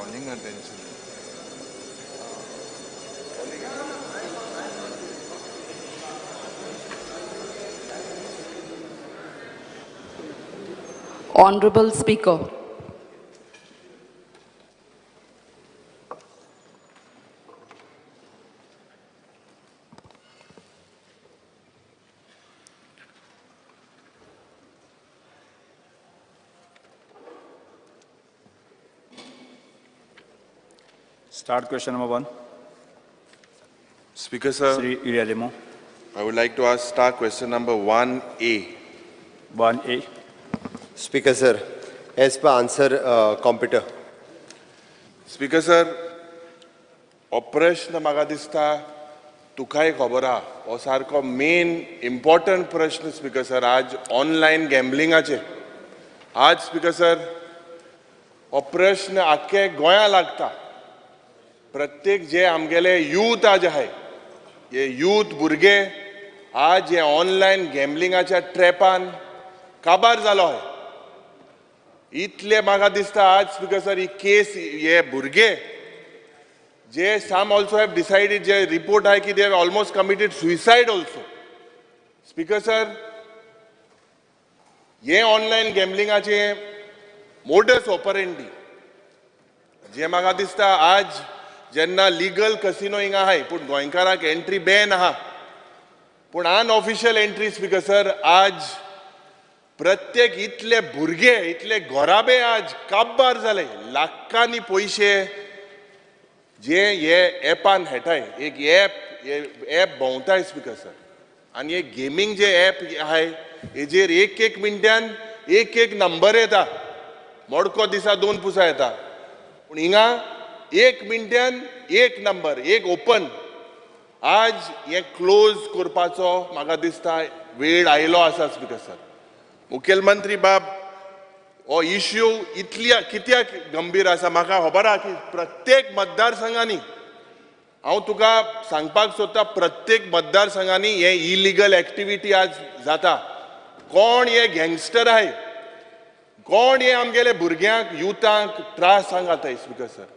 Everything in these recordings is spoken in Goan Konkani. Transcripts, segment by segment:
Calling attention. Honorable Speaker. Start question number 1. Speaker sir, Shri Iyalimao. I would like to ask start question number 1A. 1A. Speaker sir, as per answer computer. Speaker sir, हो प्रश्न म्हाका दिसता तुकाय खबर आहा, हो सारको मेन इम्पॉर्टंट प्रश्न स्पीकर सर आज ऑनलायन गॅम्बलिंगाचेर. आज स्पीकर सर हो प्रश्न आख्खे गोंया लागता. प्रत्येक जे आमगेले यूथ आज आहाय, हे यूथ भुरगे आज हे ऑनलायन गॅम्बलिंगाच्या ट्रॅपान काबार जालो आहाय. इतले म्हाका दिसता आज स्पीकर सर ही केस हे भुरगे जे सम ऑल्सो have decided, जे रिपोर्ट आहे की they have almost committed suicide also. Speaker sir हे ऑनलायन गॅम्बलिंगाचे मोडस ऑपरेंडी जे म्हाका दिसता आज जेन्ना लिगल कसिनो हिंगा आहाय पूण गोंयकाराक एंट्री बॅन आहा, पूण अनऑफिशियल एंट्री स्पीकर सर आज प्रत्येक इतले भुरगे इतले घोराबे आज काबार जाले, लाखांनी पयशे जे हे एपान हेटाय, एक एप हे एप भोंवताय स्पीकर सर. आनी हे गेमींग जे एप आहाय हेजेर एक एक मिनटान एक एक नंबर येता, मडको दिसा 2 पुसा येता, पूण हिंगा एक मिनटान एक नंबर एक ओपन. आज हे क्लोज करपाचो म्हाका दिसता वेळ आयलो आसा स्पीकर सर. मुखेलमंत्री बाब हो इश्यू इतली कित्याक गंभीर आसा म्हाका खबर आहा की प्रत्येक मतदारसंघांनी, हांव तुका सांगपाक सोदता, प्रत्येक मतदारसंघांनी हे इलिगल एक्टिविटी आज जाता. कोण हे गँगस्टर आहाय, कोण हे आमगेले भुरग्यांक युथांक त्रास सांगाताय स्पीकर सर.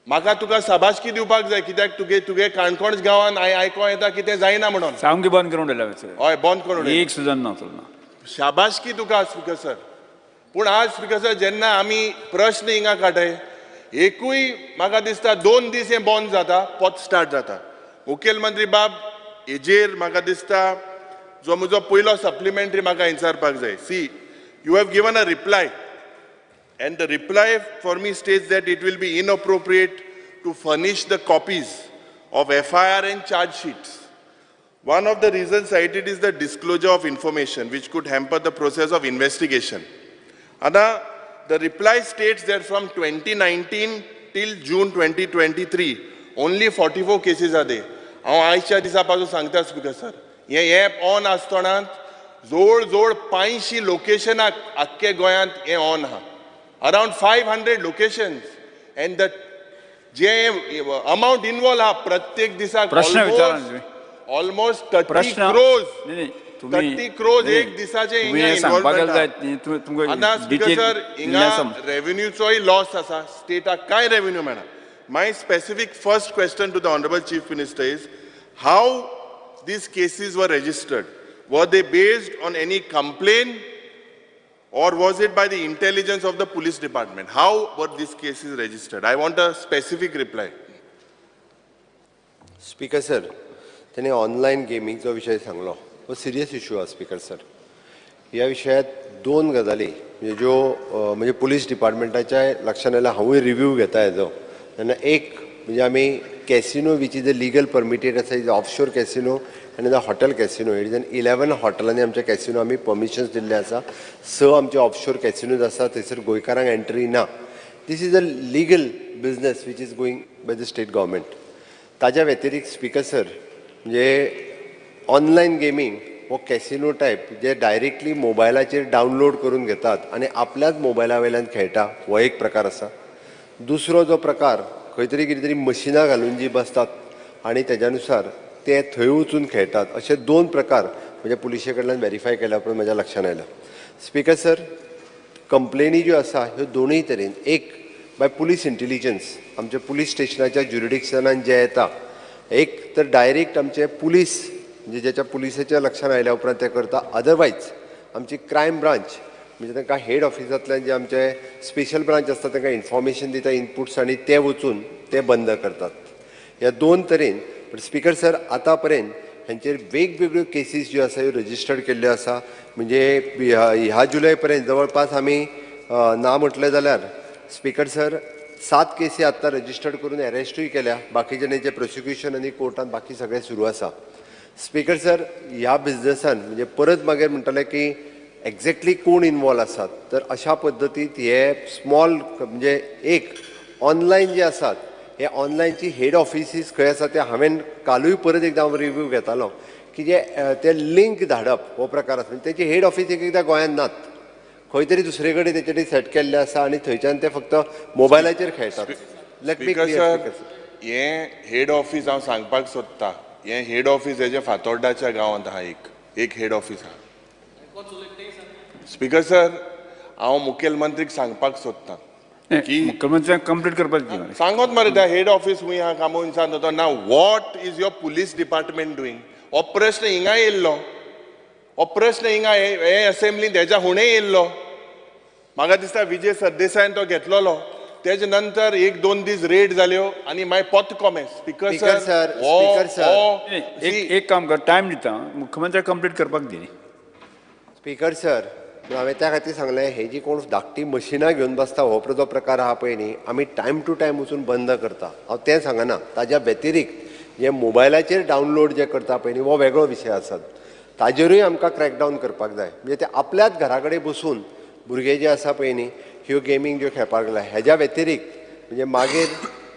म्हाका तुका शाबासकी दिवपाक जाय कित्याक तुगे तुगे काणकोण गांवान आयकों येता कितें जायना म्हणून सामकी बंद करून उडयला. हय बंद करून एक सुद्दां ना चलना. शाबासकी तुका स्पीकर सर. पूण आज स्पीकर सर जेन्ना आमी प्रश्न हिंगा काडटाय एकूय म्हाका दिसता 2 दीस हें बंद जाता, परत स्टार्ट जाता. मुखेलमंत्री बाब हेजेर म्हाका दिसता जो म्हजो पयलो सप्लिमेंट्री म्हाका विचारपाक जाय. See you have given a reply and the reply for me states that it will be inappropriate to furnish the copies of FIR and charge sheets. One of the reasons cited is the disclosure of information which could hamper the process of investigation. Ada, the reply states that from 2019 till June 2023, only 44 cases are there. हांव आयच्या दिसा पासून सांगता स्पीकर सर, हे एप ऑन आसतना जोड जोड 500 लोकेशनाक आख्खे गोंयांत हें ऑन आहा. Around 500 locations and the J amount involve आहा प्रत्येक दिसाक प्रश्न विचारा ऑलमोस्ट 30 crores, 30 crores एक दिसाचे इन्वॉल्वमेंट. आतां स्पीकर सर हिंगा रेव्हेन्यूचोय लॉस आसा, स्टेटाक कांय रेव्हेन्यू मेळना. My specific first question to the honourable chief minister is how these cases were registered. Were they based on any complaint or was it by the intelligence of the police department? How were these cases registered? I want a specific reply. Speaker sir, त्याने ऑनलायन गेमींगचो विशय सांगलो, हो सिरियस इशू आसा स्पीकर सर. ह्या विशयात 2 गजाली म्हणजे ज्यो म्हणजे पुलीस डिपार्टमेंटाच्या लक्षांत आयल्या, हांवूय रिव्यू घेता हेजो. तेन्ना एक म्हणजे आमी casino which is a legal permitted आसा, is offshore casino आनी the hotel casino. It is an 11 हॉटेलांनी आमच्या कॅसिनो आमी परमिशन्स दिल्ले आसा. 6 आमचे ऑफशोर कॅसिनोज आसा, थंयसर गोंयकारांक एंट्री ना. This is a legal business which is going by the state government. ताज्या व्यतिरिक्त स्पीकर सर म्हणजे ऑनलायन गेमींग हो कॅसिनो टायप जे डायरेक्टली मोबायलाचेर डावनलोड करून घेतात आनी आपल्याच मोबायला वयल्यान खेळटा, हो एक प्रकार आसा. दुसरो जो प्रकार खंय तरी कितें तरी मशिनां घालून जी बसतात आनी तेज्या नुसार ते थंय वचून खेळटात, अशे 2 प्रकार म्हणजे पुलिशे कडल्यान वेरीफाय केल्या उपरांत म्हज्या लक्षांत आयला. स्पीकर सर, कंप्लेनी ज्यो आसा ह्यो दोनूय तरेन, एक बाय पुलीस इंटेलिजन्स आमच्या पुलीस स्टेशनाच्या ज्युरिडिक्शनान जे येता एक तर डायरेक्ट आमचे पुलीस म्हणजे ज्याच्या पुलिसाच्या लक्षात आयल्या उपरांत ते करता, अदरवायज आमची क्रायम ब्रांच म्हणजे तांकां हेड ऑफिसांतल्यान जे आमचे स्पेशल ब्रांच आसता तांकां इन्फॉर्मेशन दिता इनपुट्स आनी ते वचून ते बंद करतात. ह्या दोन तरेन. पण स्पीकर सर आतां पर्यंत हेंचेर वेगवेगळ्यो केसीस ज्यो आसा ह्यो रजिस्टर्ड केल्ल्यो आसा. म्हणजे ह्या जुलय पर्यंत जवळपास आमी ना म्हटलें जाल्यार स्पीकर सर 7 केसी आत्तां रजिस्टर्ड करून एरेस्टूय केल्या, बाकीच्यांचे प्रोसिक्युशन आनी कोर्टान बाकी सगळें सुरू आसा. स्पीकर सर ह्या बिजनसान म्हणजे परत मागीर म्हणटले की एक्झॅक्टली कोण इनवॉल्व आसात तर अशा पद्दतीत हे स्मॉल म्हणजे एक ऑनलायन जे आसात हे ऑनलायनची हेड ऑफिसीस खंय आसा ते हांवें कालूय परत एकदां हांव रिव्यू घेतालो की जे ते लिंक धाडप हो प्रकार आसा. तेची हेड ऑफिस एक एकदां गोंयांत नात, खंय तरी दुसरे कडेन तेचे सेट केल्ले आसा आनी थंयच्यान ते फक्त मोबायलाचेर खेळटात. Let me clear. हें हेड ऑफिस हांव सांगपाक सोदता, हें हेड ऑफिस हेजें फातोर्डाच्या गांवांत आहा, एक हेड ऑफिस आहा. स्पीकर सर हांव मुखेलमंत्रीक सांगपाक सोदता की मुख्यमंत्र्यांक कंप्लीट करपाक सांगत मरे त्या हेड ऑफिस खंय आहा कामून सांगता ना. What is your police department doing? हो प्रश्न हिंगा येयल्लो, हो प्रश्न हिंगा हे असेंब्लीन तेज्या हुणे येयल्लो. म्हाका दिसता विजय सरदेसायन तो घेतलेलो, तेजे नंतर 1-2 दीस रेड जाल्यो आनी मागीर पोत कॉमेस. स्पीकर सर एक काम कर, टायम दिता मुख्यमंत्र्याक कंप्लीट करपाक दी. स्पीकर सर हांवें त्या खातीर सांगलें हे जी कोण धाकटी मशिनां घेवन बसता हो जो प्रकार आहा पळय न्ही आमी टायम टू टायम वचून बंद करता. हांव तें सांगना, ताज्या व्यतिरिक्त जे मोबायलाचेर डावनलोड जे करता पळय न्ही हो वेगळो विशय आसा, ताजेरूय आमकां क्रॅकडावन करपाक जाय. म्हणजे ते आपल्याच घरा कडेन बसून भुरगे जे आसा पळय न्ही ह्यो गेमींग ज्यो खेळपाक लागल्या. हेज्या व्यतिरिक्त म्हणजे मागीर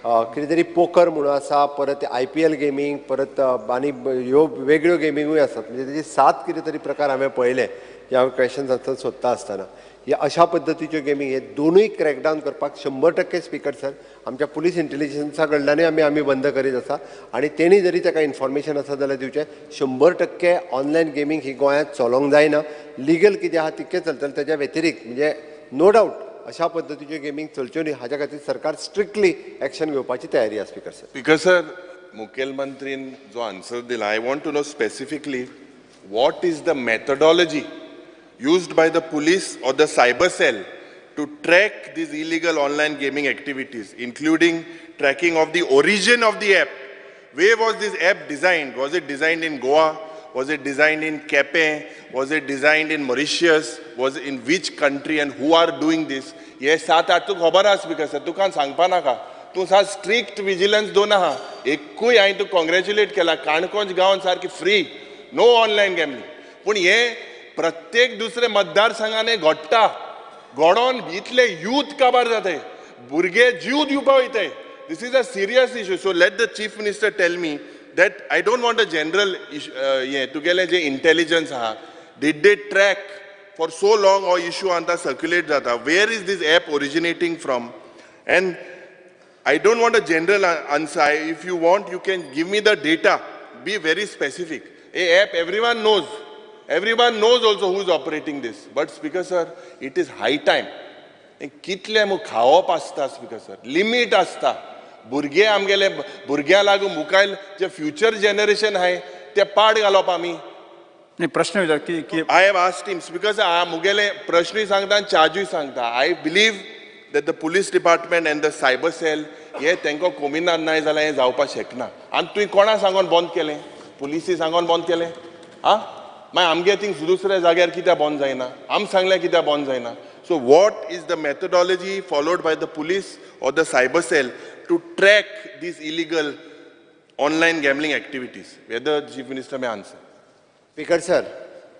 कितें तरी पोकर म्हणून आसा, परत IPL gaming, परत आनी ह्यो वेगळ्यो गेमिंगूय आसात. म्हणजे तेजे 7 कितें तरी प्रकार हांवें पळयले जे हांव क्वेश्चन्स आसतना सोदता आसतना. ह्या अशा पद्दतीच्यो गेमींग हे दोनूय क्रॅकडावन करपाक 100% स्पीकर सर आमच्या पुलीस इंटेलिजन्सा कडल्यानूय आमी बंद करीत आसा आनी तेणी जरी ताका इन्फॉर्मेशन आसा जाल्यार दिवचें. 100% ऑनलायन गेमींग ही गोंयांत चलोवंक जायना, लिगल कितें आहा तितकें चलतलें. तेज्या व्यतिरिक्त म्हणजे नो डावट अशा पद्दतीच्यो गेमींग चलच्यो न्ही हाज्या खातीर सरकार स्ट्रिक्टली एक्शन घेवपाची तयारी आसा. Speaker sir. स्पीकर सर मुखेलमंत्रीन जो आन्सर दिला, I want to know specifically what is the methodology used by the police or the cyber cell to track these illegal online gaming activities, including tracking of the origin of the app. Where was this app designed? Was it designed in Goa? Was it designed in Kepe? Was it designed in Mauritius? Was it in which country and who are doing this? Yes, 7-8 तुका खबर आसा स्पीकर सर, तुका सांगपा नाका. तूं सा स्ट्रिक्ट विजिलन्स दोन आहा. एकूय हांवें तुका कॉंग्रेच्युलेट केला, काणकोण गांवान सारकी फ्री, नो ऑनलायन गॅमलिंग. पूण हे प्रत्येक दुसरे मतदारसंघाने घडटा, घडोन इतले यूथ काबार जाते, भुरगे जीव दिवपा वयताय. This is a serious issue. So let the chief minister tell me that I don't want a general हें तुगेलें जें इंटेलिजन्स आहा, did they track for so long हो इशू आतां सर्क्युलेट जाता, where is this app originating from? And I don't want a general answer. If you want you can give me the data, be very specific. A app everyone knows, everyone knows also who is operating this. But Speaker sir, it is high time. कितले मग खावप आसता स्पीकर सर, लिमीट आसता. भुरगे आमगेले भुरग्यां लागून मुखायल जे फ्युचर जनरेशन आहाय ते पाड घालप आमी. प्रश्न विचार की I have asked him speaker sir, मुगेले प्रश्नूय सांगता आनी चार्जूय सांगता. I believe that the police department and the cyber cell हे तांकां कोमिनाद नाय जाल्यार हें जावपाक शकना. आनी तुवें कोणा सांगोन बंद केलें? पुलिसी सांगोन बंद केलें? आं, मागीर आमगे थिंग दुसऱ्या जाग्यार कित्याक बंद जायना? आम सांगल्यार कित्याक बंद जायना? So what is the methodology followed by the police or the cyber cell to track these illegal online gambling activities? Whether chief minister may answer. Speaker sir,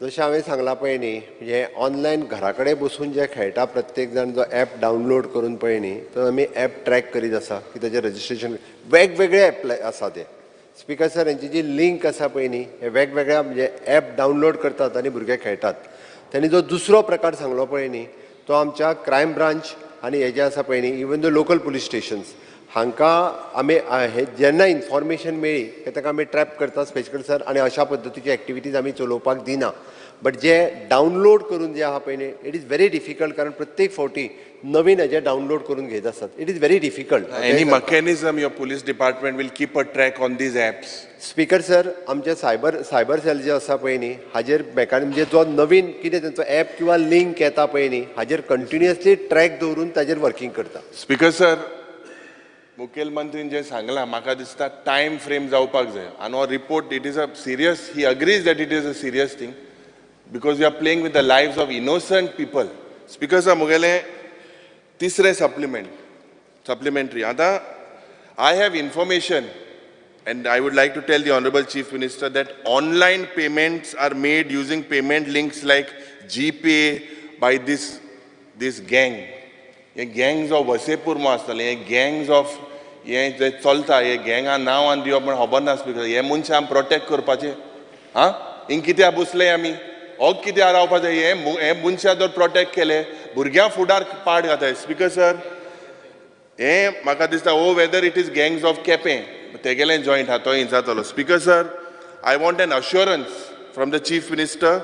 जशें हांवें सांगलां पळय न्ही, म्हणजे ऑनलायन घरा कडेन बसून जे खेळटा प्रत्येक जाण जो एप डावनलोड करून पळय न्ही, तो आमी एप ट्रॅक करीत आसा की ताजें रजिस्ट्रेशन वेगवेगळे एप आसा ते. स्पीकर सर हेंची जी लिंक आसा पळय न्ही, हे वेगवेगळ्या म्हणजे एप डावनलोड करतात आनी भुरगे खेळटात. तेणी जो दुसरो प्रकार सांगलो पळय न्ही, तो आमच्या क्रायम ब्रांच आनी हे जे आसा पळय न्ही, even the local police stations हांकां आमी हे जेन्ना इन्फॉर्मेशन मेळ्ळी की ताका आमी ट्रॅप करता स्पीकर सर, आनी अशा पद्दतीची एक्टिविटीज आमी चलोवपाक दिना. बट जे डावनलोड करून जे आहा पळय न्ही, it is very difficult, कारण प्रत्येक फावटी नवीन हेजे डावनलोड करून घेत आसतात. It is very difficult. Any mechanism your police department will keep a track on these apps? Speaker sir, आमचे सायबर सेल जे आसा पळय न्ही, हाजेर मेकानिझम म्हणजे जो नवीन कितें तेंचो एप किंवा लिंक येता पळय न्ही, हाजेर कंटिन्युअसली ट्रॅक दवरून ताजेर वर्किंग करता. स्पीकर सर, मुखेलमंत्रीन जें सांगलां म्हाका दिसता टायम फ्रेम जावपाक जाय आनी हो report it is a serious, he agrees that it is a serious thing because you are playing with the lives of innocent people. Speaker sir, मुगेलें तिसरें सप्लिमेंटरी आतां I have information and I would like to tell the honourable chief minister that online payments are made using payment links like GPay by this gang. हे गँग्स ऑफ वसेपूर म्हूण आसतलें, हे गँग्स ऑफ हें जे चलता, हे गँगा नांव आनी दिवप म्हण खबर ना स्पीकर. हे मनशां आमी प्रोटेक्ट करपाचें, आं हिंग कित्याक बसले आमी, हो कित्याक रावपा जाय, हे मनशां जर प्रोटेक्ट केले भुरग्यां फुडार पाड घाताय. स्पीकर सर, हें म्हाका दिसता oh whether it is gangs of Quepem तेगेलें joint आहा तो हिंग जातलो. Speaker sir, I want an assurance from the chief minister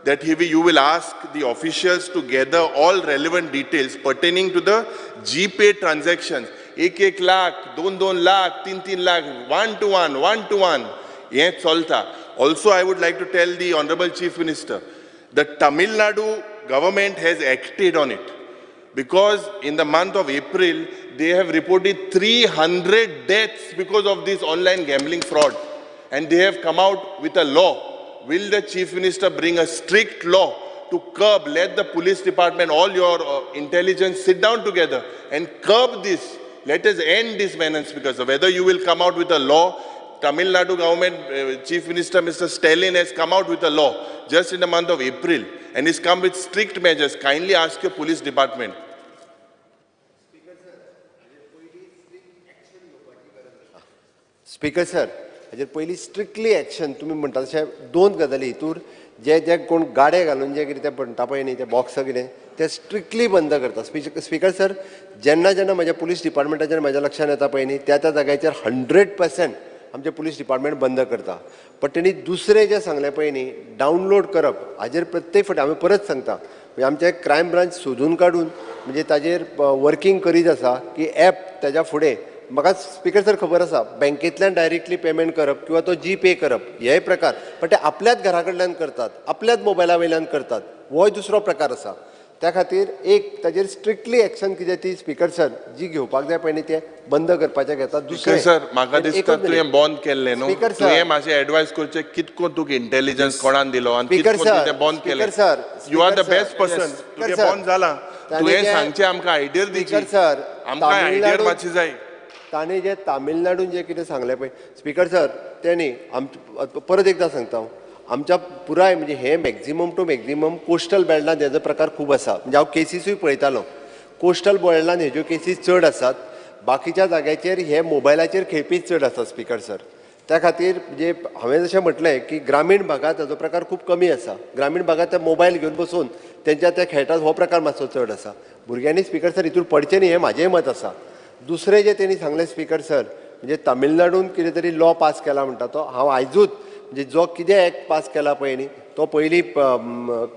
that you will ask the officials to gather all relevant details pertaining to the GPay transactions. 1-1 lakh, 2-2 lakh, 3-3 lakh, 1 to 1, 1 to 1. हें चलता. Also, I would like to tell the Honorable Chief Minister, the Tamil Nadu government has acted on it because in the month of April, they have reported 300 deaths because of this online gambling fraud. And they have come out with a law. Will the Chief Minister bring a strict law to curb, let the police department, all your intelligence sit down together and curb this. Let us end this menace, because whether you will come out with a law, Tamil Nadu government, Chief Minister Mr. Stalin has come out with a law just in the month of April and he's come with strict measures. Kindly ask your police department. Speaker sir, हाजेर पयलीं स्ट्रिक्टली एक्शन तुमी म्हणटा तशें दोन गजाली हितूर जे जे कोण गाडे घालून जे कितें ते म्हणटा पळय न्ही, ते बॉक्स कितें ते स्ट्रिक्टली बंद करता. स्पीकर सर, जेन्ना जेन्ना म्हज्या पुलीस डिपार्टमेंटाचेर म्हज्या लक्षान येता पळय न्ही, त्या त्या जाग्याचेर 100% आमचें पुलीस डिपार्टमेंट बंद करता. बट तेणी दुसरें जें सांगलें पळय न्ही, डावनलोड करप हाजेर प्रत्येक फावटी आमी परत सांगता, म्हणजे आमचें क्रायम ब्रांच सोदून काडून म्हणजे ताजेर वर्किंग करीत आसा की एप ताज्या फुडें. म्हाका स्पीकर सर खबर आसा, बँकेंतल्यान डायरेक्टली पेमेंट करप किंवा तो जी पे करप हेय प्रकार, पण ते आपल्याच घरा कडल्यान करतात, आपल्याच मोबायला वयल्यान करतात, होय दुसरो प्रकार आसा. त्या खातीर एक ताजेर स्ट्रिक्टली एक्शन कितें ती स्पीकर सर जी घेवपाक जाय पळय न्ही, तें बंद करपाचें घेता. दुसरें सर, म्हाका दिसता तुवें बंद केल्लें न्हू, तुवें मातशें एडवायस करचें कितको तुका इंटेलिजन्स कोणान दिलो आनी कितको तुवें बंद केलें. You are the best person, तुगें बंद जालां, तुवें सांगचें आमकां आयडिया दिवची, आमकां आयडिया मातशी जाय. ताणें जें तामिळनाडून जें कितें सांगलें पळय स्पीकर सर, तें न्ही परत एकदां सांगता हांव, आमच्या पुराय म्हणजे हे मॅक्झिमम टू मॅक्झिमम कोस्टल बेल्टान हेजो प्रकार खूब आसा. म्हणजे हांव केसीसूय पळयतालो, कोस्टल बेल्टान हेज्यो केसीस चड आसात, बाकीच्या जाग्याचेर हे मोबायलाचेर खेळपी चड आसात स्पीकर सर. त्या खातीर म्हणजे हांवें जशें म्हटलें की ग्रामीण भागांत ताजो प्रकार खूब कमी आसा. ग्रामीण भागांत ते मोबायल घेवन बसून तेंच्या ते खेळटात हो प्रकार मातसो चड आसा. भुरग्यांनी स्पीकर सर हितून पडचें न्ही हें म्हाजेंय मत आसा. दुसरें जें तेणी सांगलें स्पीकर सर, म्हणजे तामिळनाडून कितें तरी लॉ पास केला म्हणटा तो, हांव आयजूच म्हणजे जो कितें एक्ट पास केला पळय न्ही तो पयलीं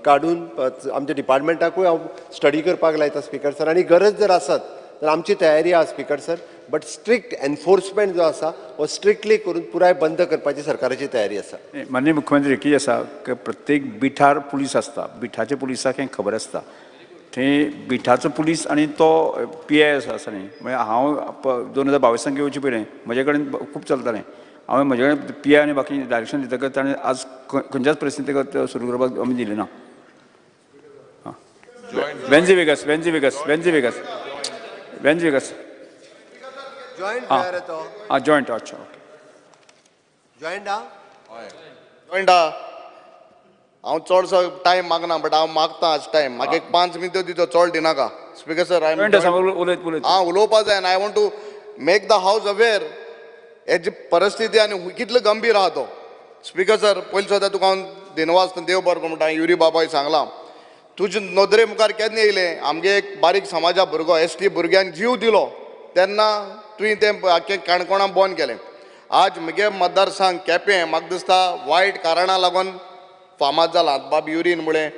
काडून आमच्या डिपार्टमेंटाकूय हांव स्टडी करपाक लायता स्पीकर सर. आनी गरज जर आसत तर आमची तयारी आसा speaker sir, but strict enforcement जो आसा हो स्ट्रिक्टली करून पुराय बंद करपाची सरकाराची तयारी आसा. माननीय मुख्यमंत्री, कितें आसा की प्रत्येक बिठार पुलीस आसता, बिठाच्या पुलिसाक हें खबर आसता, थंय बिठाचो पुलीस आनी तो पी I आसा न्ही. म्हळ्यार हांव 2022 येवचे पयलें म्हजे कडेन खूब चलतालें, हांवें म्हजे कडेन पी I आनी बाकी डायरेक्शन दितकच ताणें आज खंयच्याच परिस्थितीक सुरू करपाक आमी दिली ना. वेन्जी वेगस, वेन्जी वेगस, वेन्जी वेगस, वेन्जी वेगस आं जॉयंट, अच्छा ओके जॉयंट आ, जॉयंट आ. हांव चडसो टायम मागना, बट हांव मागता आज टायम, म्हाका एक 5 मिनटां दितो, चड दिनाका. स्पीकर सर, हांव उलोवपा जाय आनी I want to make the house aware हेजी परिस्थिती आनी कितलो गंभीर आहा तो. स्पीकर सर, पयलीं सुद्दां तुका हांव दिनवास देव बरो करूं म्हणटा. युरी बाबाय सांगलां, तुजे नदरे मुखार केन्ना येयलें आमगे एक बारीक समाजा भुरगो एस टी भुरग्यान जीव दिलो तेन्ना तुवें तें आख्खें काणकोणा बंद केलें. आज म्हगे मतदारसंघ केपें म्हाका दिसता वायट कारणां लागून फामाद जाला. बाब युरीन मुळे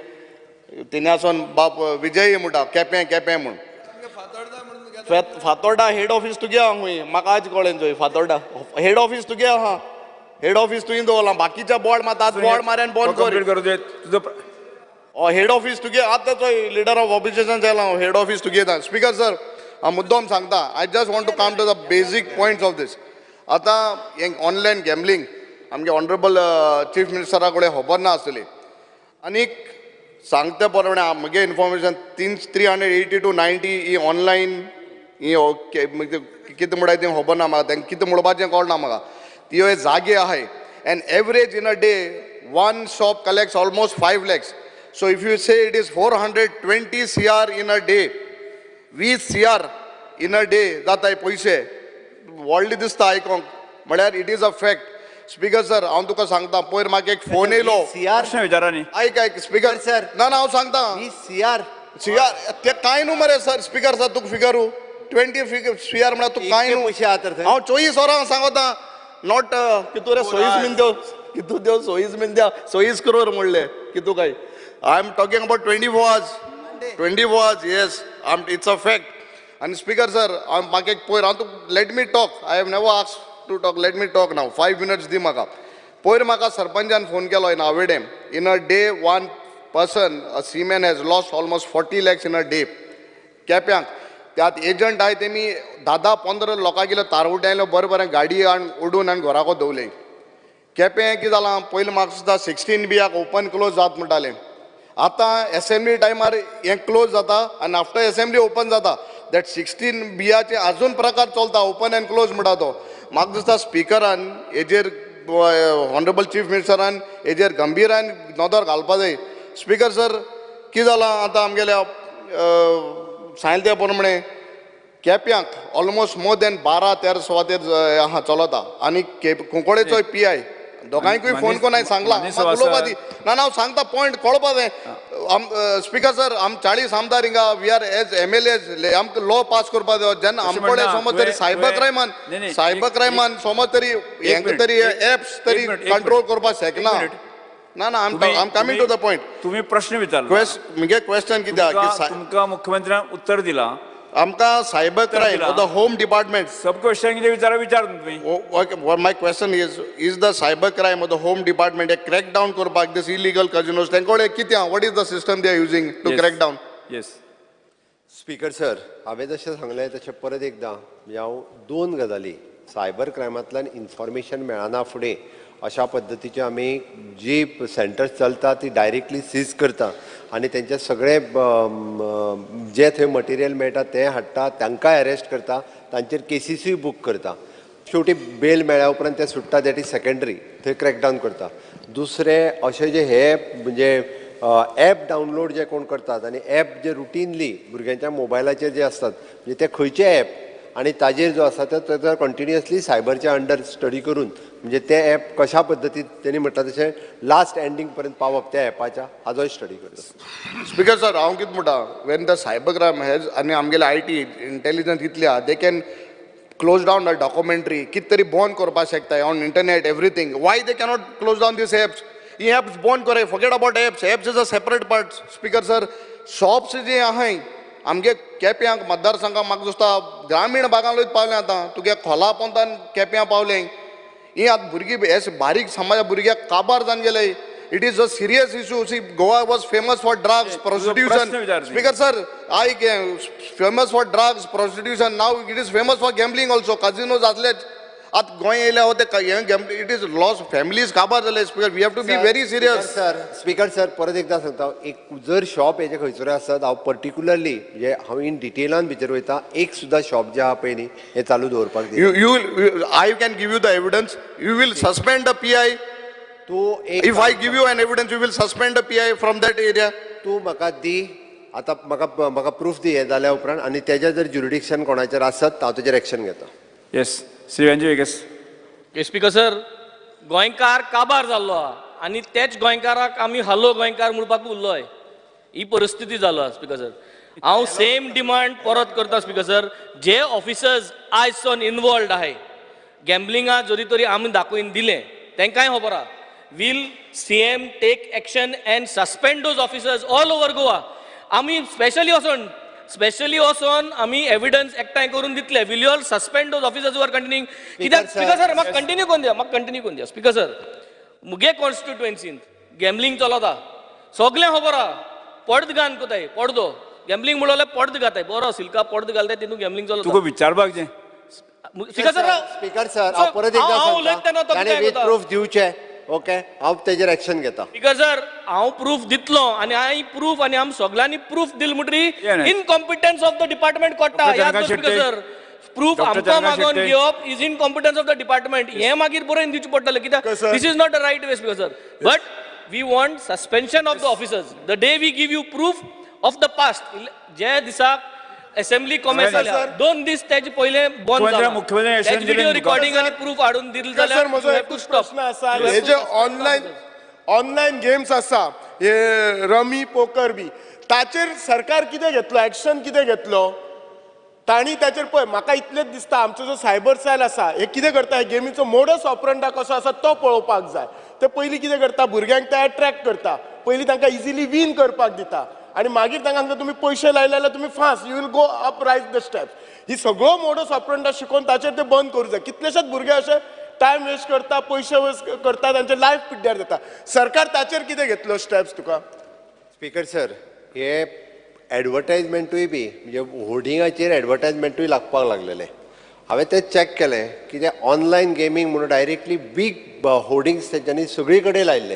तिन्यासून बाब विजय म्हणटा केपें केपें म्हूण. फातोर्डा हेड ऑफीस तुगे आहा खूंय, म्हाका आज कळ्ळें चोय. फातोर्डा हेड ऑफीस तुगे आहा, हेड ऑफीस तुवें दवरलां. बाकीच्या बोर्ड मात आज बोर्ड मारन बंद कर. हेड ऑफीस तुगे आतां चोय लिडर ऑफ ऑपोजिशन जालां हांव, हेड ऑफीस तुगे. स्पीकर सर हांव मुद्दम सांगता, I just want to come to the basic points of this. आतां हें ऑनलायन गॅमलींग आमगे ऑनरेबल चीफ मिनिस्टरा कडेन खबर ना आसतली. आनीक सांगता प्रमाणे म्हगे इन्फॉर्मेशन 380 to 90 he online ही कितें म्हणटा तें खबर ना म्हाका, तेंकां कितें म्हणपाचें कळना म्हाका. ती जागे आहाय and average in a day one shop collects almost 5 lakhs. So if you say it is 420 CR in a day, 20 CR in a day जाताय पयशे व्हडले दिसता आयकोंक, म्हळ्यार it is a fact. Speaker sir हांव तुका सांगता, पयर म्हाका एक फोन येयलो. आयक आयक स्पीकर सर, ना ना हांव सांगता सीआर सीआर ते कांय न्हू मरे सर. स्पीकर सर तुका फिगरू 20 सीआर म्हळ्यार तुका कांय न्हू. हांव 24 वरां सांगता not कितू रे सोईस बीन देव कितू देव सोईस बीन द्या 24 करोड म्हणले कितू काय. I am talking about 24 hours, 24 hours, yes, it's a fact. आनी स्पीकर सर म्हाका एक पयर हांव तुका let me talk, I have never asked to talk, let me talk now, 5 minutes दी म्हाका. पयर म्हाका सरपंचान फोन केलो in Avedem, in a day one person a seaman has lost almost 40 lakhs in a day. केप्यांक त्यात एजंट आहाय तेमी 10-15 लोकांगेले तारवट्यांले बरें बरें गाडी हाडून ओडून आनी घराको दवरले. केपें कितें जालां, पयलीं म्हाका दिसता 16 बियाक ओपन क्लोज जात म्हणटालें, आतां एसेंब्ली टायमार हें क्लोज जाता आनी आफ्टर एसेंब्ली ओपन जाता. That 16 बियाचे आजून प्रकार चलता, ओपन एंड क्लोज म्हणटा तो. म्हाका दिसता स्पिकरान हेजेर ऑनरेबल चीफ मिनिस्टरान हेजेर गंभीरान नदर घालपा जाय. स्पीकर सर कितें जालां आतां आमगेल्या सांगलें त्या प्रमाणे केप्यांक ऑलमोस्ट मोर देन 12-13 सुवातेर आहा चलता आनी कुंकळेचोय पी I दोगांयकूय फोन करून हांवें सांगलां उलोवपा दी. ना ना हांव सांगता पॉयंट कळपा जाय. स्पीकर सर आम 40 आमदार हिंगा we are as M L As, आमकां लॉ पास करपा जाय. जेन्ना आमकोडे समज तरी सायबर क्रायमान, सायबर क्रायमान समज तरी हेंका तरी एप्स तरी कंट्रोल करपाक शकना. ना ना I am coming to the point. तुमी प्रश्न विचारलो, म्हगे क्वेश्चन कित्याक तुमकां मुख्यमंत्र्यान उत्तर दिलां. आमकां cyber crime or the home department sub question कितें विचार विचार तुमी. My question is, is the cyber crime or the home department a crack down करपाक दीस इलिगल कजिनोज तेंकोडे कडेन कितें, what is the system they are using to crack down? Yes speaker sir, हांवें जशें सांगलें तशें परत एकदां म्हणजे हांव दोन गजाली सायबर क्रायमांतल्यान इन्फॉर्मेशन मेळना फुडें अशा पद्दतीचे आमी जी सेंटर्स चलता ती डायरेक्टली सीज करता आनी तेंचे सगळे जे थंय मटेरियल मेळटा तें हाडटा, तांकां अरेस्ट करता, तांचेर केसीसूय बूक करता. शेवटी बेल मेळ्ळ्या उपरांत ते सुट्टा, that is secondary, थंय क्रॅकडावन करता. दुसरें अशें जे हे म्हणजे एप डावनलोड जे कोण करतात आनी एप जे रुटीनली भुरग्यांच्या मोबायलाचेर जे आसतात म्हणजे ते खंयचे एप आनी ताजेर जो आसा तो कंटिन्युअसली सायबरच्या अंडर स्टडी करून म्हणजे ते एप कशा पद्दतीन तेणी म्हटलां तशें लास्ट एंडींग पर्यंत पावप त्या एपाच्या हाजोय स्टडी करता. स्पीकर सर हांव कितें म्हणटा, when the cyber crime has आनी आमगेले I T intelligence इतली आहा, they can close down the documentary, कितें तरी बंद करपाक शकता on internet everything. Why they cannot close down these apps? He apps बंद कराय, forget about apps, apps is a separate part. Speaker sir shops जे आहाय आमगे केप्यांक मतदारसंघाक म्हाका दिसता ग्रामीण भागांत पावलें, आतां तुगे खोला पोंतान केप्यां पावलें. ही आतां भुरगीं हे बारीक समाजा भुरग्याक काबार जावन गेले. It is a serious issue. See Goa was famous for drugs, prostitution. Speaker sir I famous for drugs, prostitution, now it is famous for gambling also. Casinos आसलेच आतां गोंय येयल्या ते it is loss, families काबार जाले. Speaker we have to be very serious. Sir speaker sir परत एकदां सांगता, एक जर शॉप हेजे खंयसर आसत हांव पर्टिक्युलरली म्हणजे हांव इन डिटेलान भितर वयता, एक सुद्दां शॉप जे आहा पळय न्ही हें चालू दवरपाक. You I can give you the evidence, you will suspend the P I. तूं if I give you an evidence you will suspend the P I from that area. तूं म्हाका दी आतां, म्हाका म्हाका प्रूफ दी हें जाल्या उपरांत आनी तेजें जर ज्युरिडिक्शन कोणाचेर आसत हांव तेजेर एक्शन घेता. Yes Shri Venzy Viegas. Speaker sir गोंयकार काबार जाल्लो आहा आनी तेच गोंयकाराक आमी हलो गोंयकार म्हणपाक उरलोय, ही परिस्थिती जालो आहा. Speaker sir हांव सेम डिमांड परत करता स्पीकर सर, जे ऑफिसर्स आयज सावन इनवॉल्ड आहाय गॅम्बलिंगा जरी तरी आमी दाखोवन दिलें तेंकांय खबर आहा. Will CM take action and suspend those officers all over Goa? आमी स्पेशली वचोन आमी एविडन्स एकठांय करून दितले. Will you all suspend those officers are continuing? कित्याक स्पीकर सर म्हाका कंटिन्यू करून दिया, म्हाका कंटिन्यू करून दिया. स्पीकर सर मुगे कॉन्स्टिट्युएन्सींत गॅम्बलिंग चलता, सगळें खबर आहा. पडद घान कोताय, पडदो गॅम्बलिंग म्हणल्यार पडद घाताय, बरो सिल्का पडद घालताय, तितून गॅम्बलिंग चलता. तुका विचारपाक जाय स्पीकर सर. स्पीकर सर हांव परत एकदां सांगता, विथ प्रूफ दिवचें. ओके, हांव तेजेर एक्शन घेता. स्पीकर सर हांव प्रूफ दितलो आनी हांवें प्रूफ आनी आम सगळ्यांनी प्रूफ दिल म्हणटरी इनकॉम्पिटन्स ऑफ the department कोट्टा. याद स्पीकर सर, प्रूफ आमकां मागोवन घेवप is incompetence of the department. हें मागीर बरोवन दिवचें पडटलें, कित्याक this is not the right way speaker sir. But we want suspension of the officers the day we give you proof of the past. जे दिसाक असेंब्ली कॉमेन्स जाल्या 2 दीस तेजे पयले बंद जाला, व्हिडिओ रिकॉर्डिंग आनी प्रूफ हाडून दिले जाल्यार. म्हजो एकूच प्रश्न आसा, हे जे ऑनलायन गेम्स आसा, हे रमी पोकर बी, ताचेर सरकार कितें घेतलो एक्शन, कितें घेतलो तांणी ताचेर? पळय म्हाका इतलेंच दिसता, आमचो जो सायबर सेल आसा हे कितें करता, हे गेमीचो मोडस ऑपरंडा कसो आसा तो पळोवपाक जाय. ते पयलीं कितें करता, भुरग्यांक ते एट्रॅक्ट करता, पयलीं तांकां इजिली वीन करपाक दिता आनी मागीर तांकां सांगता तुमी पयशे लायले जाल्यार तुमी fast you will go up rise the steps. ही सगळो मोडस ऑपरंडा शिकोवन ताचेर ते बंद करूं जाय. कितलेशेच भुरगे अशे टायम वेस्ट करता, पयशे वेस्ट करता, तांचे लायफ पिड्ड्यार जाता. सरकार ताचेर कितें घेतलो स्टेप्स तुका? स्पीकर सर हे एडवर्टायजमेंटूय बी म्हणजे होर्डिंगाचेर एडवर्टायजमेंटूय लागपाक लागलेले. हांवें तें चॅक केलें की ते ऑनलायन गेमींग म्हणून डायरेक्टली बीग होर्डिंग्स तेंच्यांनी सगळी कडेन लायिल्ले.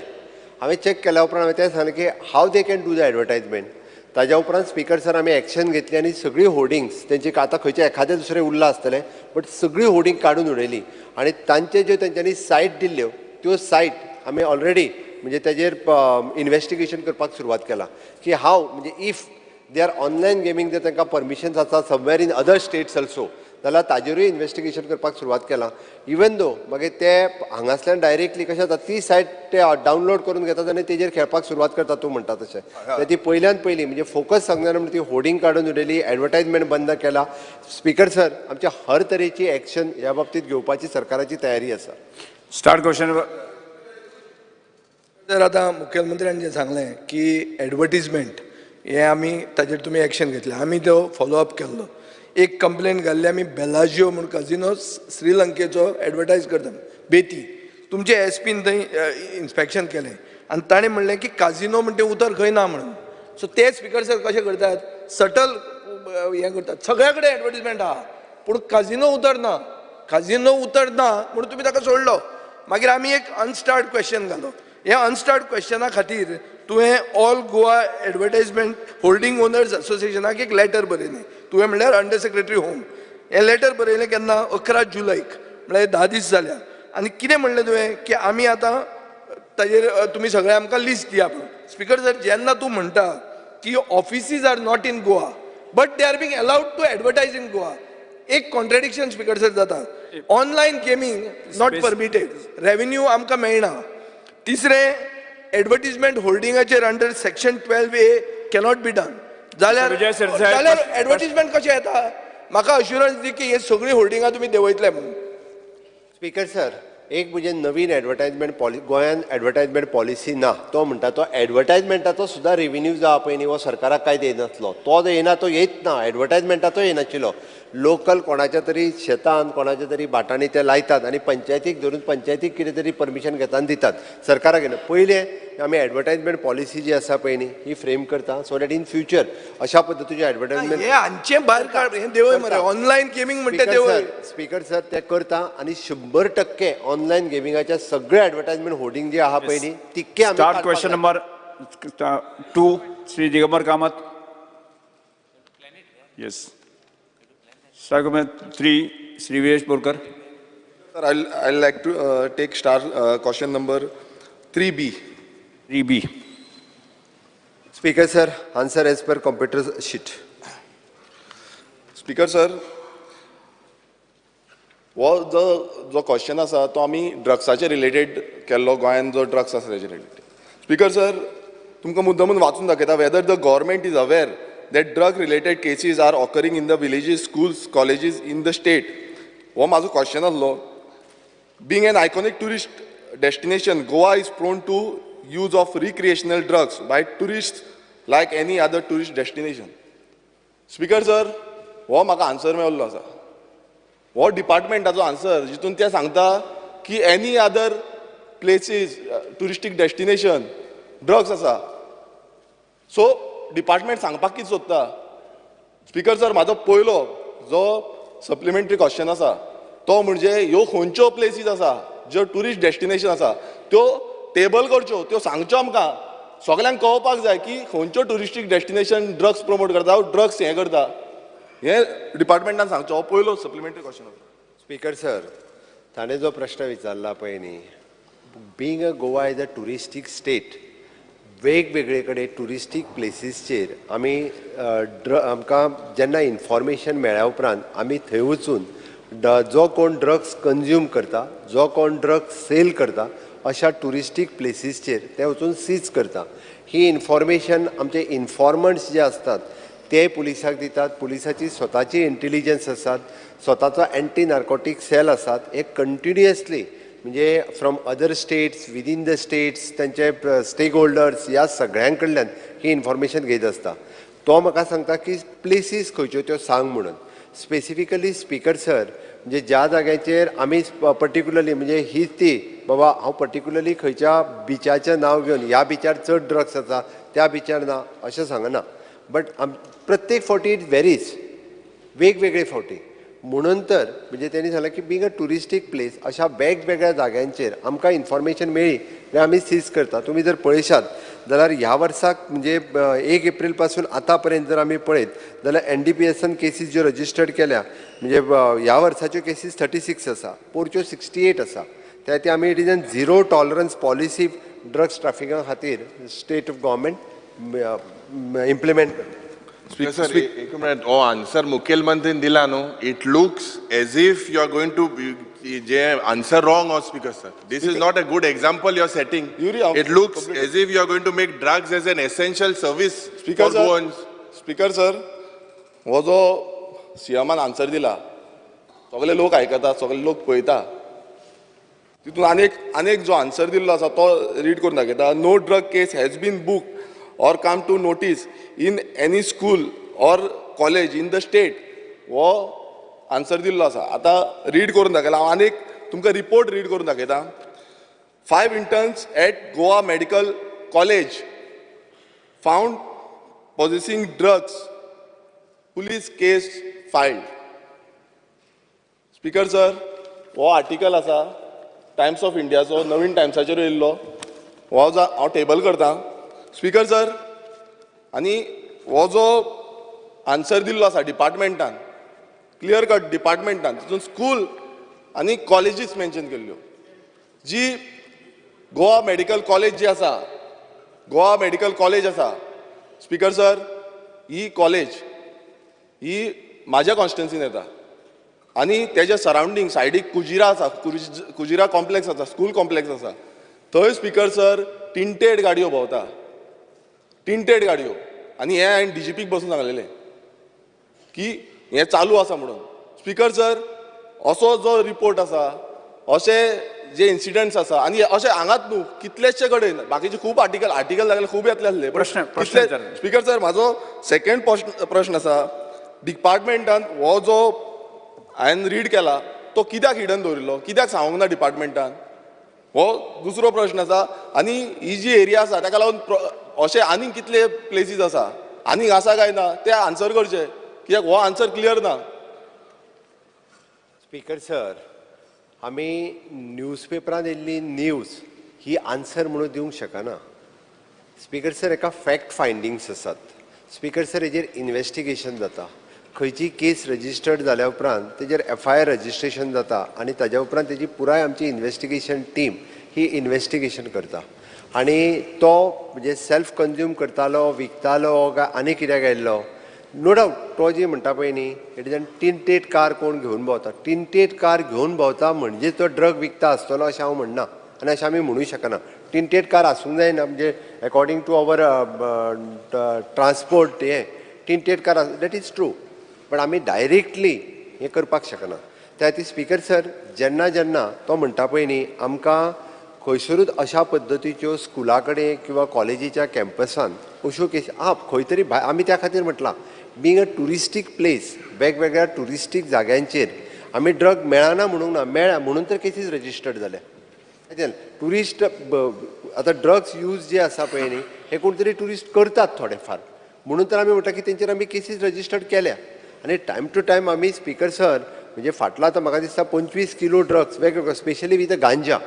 हांवें चॅक केल्या उपरांत हांवें तें सांगलें की how they can do the advertisement. ताज्या उपरांत स्पीकर सर आमी एक्शन घेतली आनी सगळी होर्डिंग्स तेंची आतां खंयचे एखादें दुसरें उरलां आसतलें, बट सगळी होर्डिंग काडून उडयली आनी तांचे ज्यो तेंच्यांनी सायट दिल्ल्यो त्यो सायट आमी ऑलरेडी म्हणजे तेजेर इन्वेस्टिगेशन करपाक सुरवात केला की हाव म्हणजे if they are online gaming जर तांकां परमिशन्स आसा somewhere in other states also जाल्यार ताजेरूय इन्वेस्टिगेशन करपाक सुरवात केलां. इवन दो मागीर ते हांगासल्यान डायरेक्टली कशें जाता ती सायट ते डावनलोड करून घेतात आनी तेजेर खेळपाक सुरवात करतात. तूं म्हणटा तशें ती पयल्यान पयलीं म्हणजे फोकस सांगना म्हणून ती होर्डिंग काडून उडयली, एडवर्टायजमेंट बंद केला. स्पीकर सर आमच्या हर तरेची एक्शन ह्या बाबतींत घेवपाची सरकाराची तयारी आसा. Start question. तर आतां मुखेलमंत्र्यान जें सांगलें की एडवर्टीजमेंट हें आमी ताजेर तुमी एक्शन घेतलें, आमी तो फॉलोअप केल्लो. एक कंप्लेन घाल्ली आमी बेलाजियो म्हूण कजिनो श्रीलंकेचो एडवर्टायज करता बेती, तुमचे एस पीन थंय इन्स्पेक्शन केलें आनी ताणें म्हणलें की काजिनो म्हण तें उतर खंय ना म्हणून. सो ते स्पीकर सर कशें करतात, सटल हें करतात, सगळ्या कडेन एडवर्टीजमेंट आहा पूण काजिनो उतर ना, काजिनो उतर ना म्हणून तुमी ताका सोडलो. मागीर आमी एक अनस्टार्ट क्वेश्चन घालो. ह्या अनस्टार्ट क्वेश्चना खातीर तुवें all Goa advertisement holding owners असोसिएशनाक एक लेटर बरयलें. तुवें म्हणल्यार अंडर सेक्रेटरी होम हें लेटर बरयलें केन्ना, 11 जुलैक, म्हळ्यार 10 दीस जाल्या. आनी कितें म्हणलें तुवें की आमी आतां ताजेर तुमी सगळे आमकां लिस्ट दिया म्हणून. स्पीकर सर जेन्ना तूं म्हणटा की offices are not in Goa but they are being allowed to advertise in Goa, एक कॉन्ट्रेडिक्शन स्पीकर सर जाता. Online gaming not permitted, revenue आमकां मेळना. तिसरें, advertisement होल्डिंगाचेर under section 12A cannot be done. जाल्यार जाल्यार एडवर्टीजमेंट कशें येता? म्हाका अश्युरन्स दी की हे सगळीं होल्डिंगां तुमी देंवयतले म्हणून. स्पीकर सर एक म्हणजे नवीन एडवर्टायजमेंट पॉलिसी, गोंयान एडवर्टायजमेंट पॉलिसी ना. तो म्हणटा तो एडवर्टायजमेंटाचो सुद्दां रेविन्यू जो आहा पळय न्ही हो सरकाराक कांय येनासलो, तो येना, तो येत ना, एडवर्टायजमेंटाचो येनाशिल्लो. लोकल कोणाच्या तरी शेतान कोणाच्या तरी भाटांनी ते लायतात आनी पंचायतीक धरून पंचायतीक कितें तरी परमिशन घेता आनी दितात, सरकाराक घेना. पयलें आमी एडवर्टायजमेंट पॉलिसी जी आसा पळय न्ही ही फ्रेम करता सो that in future अशा पद्दतीचे एडवर्टायजमेंट हे हांचे भायर काड, हें देवय मरे ऑनलायन गेमींग म्हणटा देवय. स्पीकर सर ते करता आनी 100% ऑनलायन गेमिंगाच्या सगळे एडवर्टायजमेंट होर्डिंग जे आहा पळय न्ही तितके आमी. Start question number 2 Shri Digambar Kamat. Yes. Star question 3 Shri Viresh Borkar. Sir, I'll like to take star question number 3B. 3B. Speaker sir, answer as per computer sheet. Speaker sir, हो जो जो क्वेश्चन आसा तो आमी ड्रग्साचे रिलेटेड केल्लो, गोंयान जो ड्रग्स आसा तेजे रिलेटेड. स्पीकर सर, तुमकां मुद्दमून वाचून दाखयता whether the government is aware that drug related cases are occurring in the villages, schools, colleges in the state? हो म्हाजो क्वेश्चन आसलो. Being an iconic tourist destination, Goa is prone to use of recreational drugs by tourists like any other tourist destination. Speaker sir, हो म्हाका आन्सर मेळिल्लो आसा. हो डिपार्टमेंटाचो आन्सर जितून ते सांगता की any other places touristic destination drugs आसा. सो डिपार्टमेंट सांगपाक कितें सोदता? स्पीकर सर, म्हाजो पयलो जो सप्लिमेंटरी क्वेश्चन आसा तो म्हणजे ह्यो खंयच्यो प्लेसीस आसा ज्यो ट्युरिस्ट डेस्टिनेशन आसा त्यो टेबल करच्यो, त्यो सांगच्यो आमकां, सगल्यांक कळोवपाक जाय की खंयच्यो ट्युरिस्टीक डेस्टिनेशन ड्रग्स प्रमोट करता, ड्रग्स हें करता, हें डिपार्टमेंटान सांगचो. हो पयलो सप्लिमेंटरी क्वेश्चन आसा. स्पीकर सर, ताणें जो प्रश्न विचारला पळय न्ही, being a Goa is a touristic state, वेगवेगळे कडेन ट्युरिस्टीक प्लेसीसचेर आमी आमकां जेन्ना इन्फॉर्मेशन मेळ्ळ्या उपरांत आमी थंय वचून जो कोण ड्रग्स कंज्यूम करता, जो कोण ड्रग्स सेल करता अशा ट्युरिस्टीक प्लेसीसचेर ते वचून सीज करता. ही इन्फॉर्मेशन आमचे इन्फॉर्मंट्स जे आसतात ते पुलिसाक दितात. पुलिसाची स्वताची इंटेलिजन्स आसात, स्वताचो एंटी नार्कोटीक सेल आसात, हे कंटिन्युअसली म्हणजे from other states, within the states, तांचे स्टेक होल्डर्स ह्या सगळ्यां कडल्यान ही इन्फॉर्मेशन घेत आसता. तो म्हाका सांगता की प्लेसीस खंयच्यो त्यो सांग म्हणून. स्पेसिफिकली स्पीकर सर, म्हणजे ज्या जाग्याचेर आमी पर्टिक्युलरली म्हणजे हीच ती बाबा हांव पर्टिक्युलरली खंयच्या बिचाचें नांव घेवन ह्या बिचार चड ड्रग्स आसा त्या बिचार ना अशें सांगना, बट प्रत्येक फावटी it varies, वेगवेगळे फावटी. म्हणून तर म्हणजे तेणी सांगलें की बींग अ ट्युरिस्टीक प्लेस अशा वेगवेगळ्या जाग्यांचेर आमकां इन्फॉर्मेशन मेळ्ळी जाल्यार आमी सीज करता. तुमी जर पळयशात जाल्यार ह्या वर्साक म्हणजे 1 एप्रील पासून आतां पर्यंत जर आमी पळयत जाल्यार एनडीपीएसान केसीस ज्यो रजिस्टर्ड केल्या म्हणजे ह्या वर्साच्यो केसीस 36 आसा, पोरच्यो 68 आसा. त्या खातीर आमी it is an zero tolerance policy drugs ट्राफिका खातीर स्टेट ऑफ गव्हर्मेंट इम्प्लिमेंट करता. सर, एक मिनिट, हो आन्सर मुखेलमंत्रीन दिला न्हू, it looks as if you are going to J answer wrong हो. Speaker sir, this is not a good example you are setting. It looks as if you are going to make drugs as an essential service for Goans. Speaker sir, हो जो सीएमान आन्सर दिला सगळे लोक आयकता, सगळे लोक पळयता, तितून आनेक जो आन्सर दिल्लो आसा तो रीड करून दाखयता. No drug case has been book or come to notice in any school or college in the state, हो आन्सर दिल्लो आसा. आतां रीड करून दाखयला हांव आनीक तुमकां रिपोर्ट रीड करून दाखयता. 5 interns at Goa medical college found possessing drugs, police case filed. Speaker sir, हो आर्टिकल आसा टायम्स ऑफ इंडियाचो, नवीन टायम्साचेर येयल्लो, हो हांव टेबल करता. स्पीकर सर, आनी हो जो आन्सर दिल्लो आसा डिपार्टमेंटान, क्लियर कट डिपार्टमेंटान तितून स्कूल आनी कॉलेजीस मेन्शन केल्ल्यो. जी गोवा मेडिकल कॉलेज जी आसा, गोवा मेडिकल कॉलेज आसा स्पीकर सर, ही कॉलेज ही म्हाज्या कॉन्स्टिट्युएन्सीन येता आनी तेज्या सरावंडींग सायडीक कुजिरा आसा, कुजिरा कॉम्प्लेक्स आसा, स्कूल कॉम्प्लेक्स आसा. थंय स्पीकर सर टिंटेड गाडयो भोंवता, टिंटेड गाडयो. आनी हें हांवें डीजीपीक बसून सांगलेलें की हें चालू आसा म्हणून. स्पीकर सर, असो जो रिपोर्ट आसा, अशे जे इन्सिडंट्स आसा आनी अशे हांगात न्हू कितलेशे कडेन बाकीचे खूब आर्टिकल लागले, खूब येतले आसले. प्रश्न स्पीकर सर, म्हाजो सेकंड प्रश्न आसा, डिपार्टमेंटान हो जो हांवें रीड केला तो कित्याक हिडन दवरिल्लो, कित्याक सांगूंक ना डिपार्टमेंटान, हो दुसरो प्रश्न आसा. आनी ही जी एरिया आसा ताका लागून अशे आनीक कितले प्लेसीस आसा, आनीक आसा काय ना ते आन्सर करचे, कित्याक हो आन्सर क्लियर ना. स्पीकर सर, आमी न्यूजपेपरान येयल्ली न्यूज ही आन्सर म्हणून दिवंक शकना. स्पीकर सर, एका फॅक्ट फायंडींग्स आसात. स्पीकर सर, हेजेर इन्वेस्टिगेशन जाता, खंयची केस रजिस्टर्ड जाल्या उपरांत तेजेर एफआयआर रजिस्ट्रेशन जाता आनी ताज्या उपरांत तेजी पुराय आमची इन्वेस्टिगेशन टीम ही इन्वेस्टिगेशन करता. आनी तो म्हणजे सेल्फ कंज्यूम करतालो, विकतालो काय आनी कित्याक आयिल्लो, नो डावट तो जी म्हणटा पळय न्ही, it is an tinted car कोण घेवन भोंवता, टिंटेड कार घेवन भोंवता म्हणजे तो ड्रग विकता आसतलो अशें हांव म्हणना आनी अशें आमी म्हणूं शकना. टिंटेड कार आसूंक जायना, म्हणजे अकॉर्डिंग टू our transport हें Tinted car, that is true, but आमी डायरेक्टली हें करपाक शकना. त्या खातीर स्पीकर सर, जेन्ना जेन्ना तो म्हणटा पळय न्ही, आमकां खंयसरूच अशा पद्दतीच्यो स्कुला कडेन किंवा कॉलेजीच्या कॅम्पसान अश्यो केसी आहा खंय तरी भायर. आमी त्या खातीर म्हटलां, बींग अ ट्युरिस्टीक प्लेस, वेगवेगळ्या ट्युरिस्टीक जाग्यांचेर आमी ड्रग मेळना म्हणूंक ना, मेळ्ळा म्हणून तर केसीस रजिस्टर्ड जाल्या. ट्युरिस्ट आतां ड्रग्स यूज जे आसा पळय न्ही, हे कोण तरी ट्युरिस्ट करतात थोडे फार, म्हणून तर आमी म्हणटा की तेंचेर आमी केसीस रजिस्टर्ड केल्या. आनी टायम टू टायम आमी स्पीकर सर, म्हणजे फाटला आतां म्हाका दिसता 25 किलो ड्रग्स वेगवेगळे, स्पेशली विथ गांजा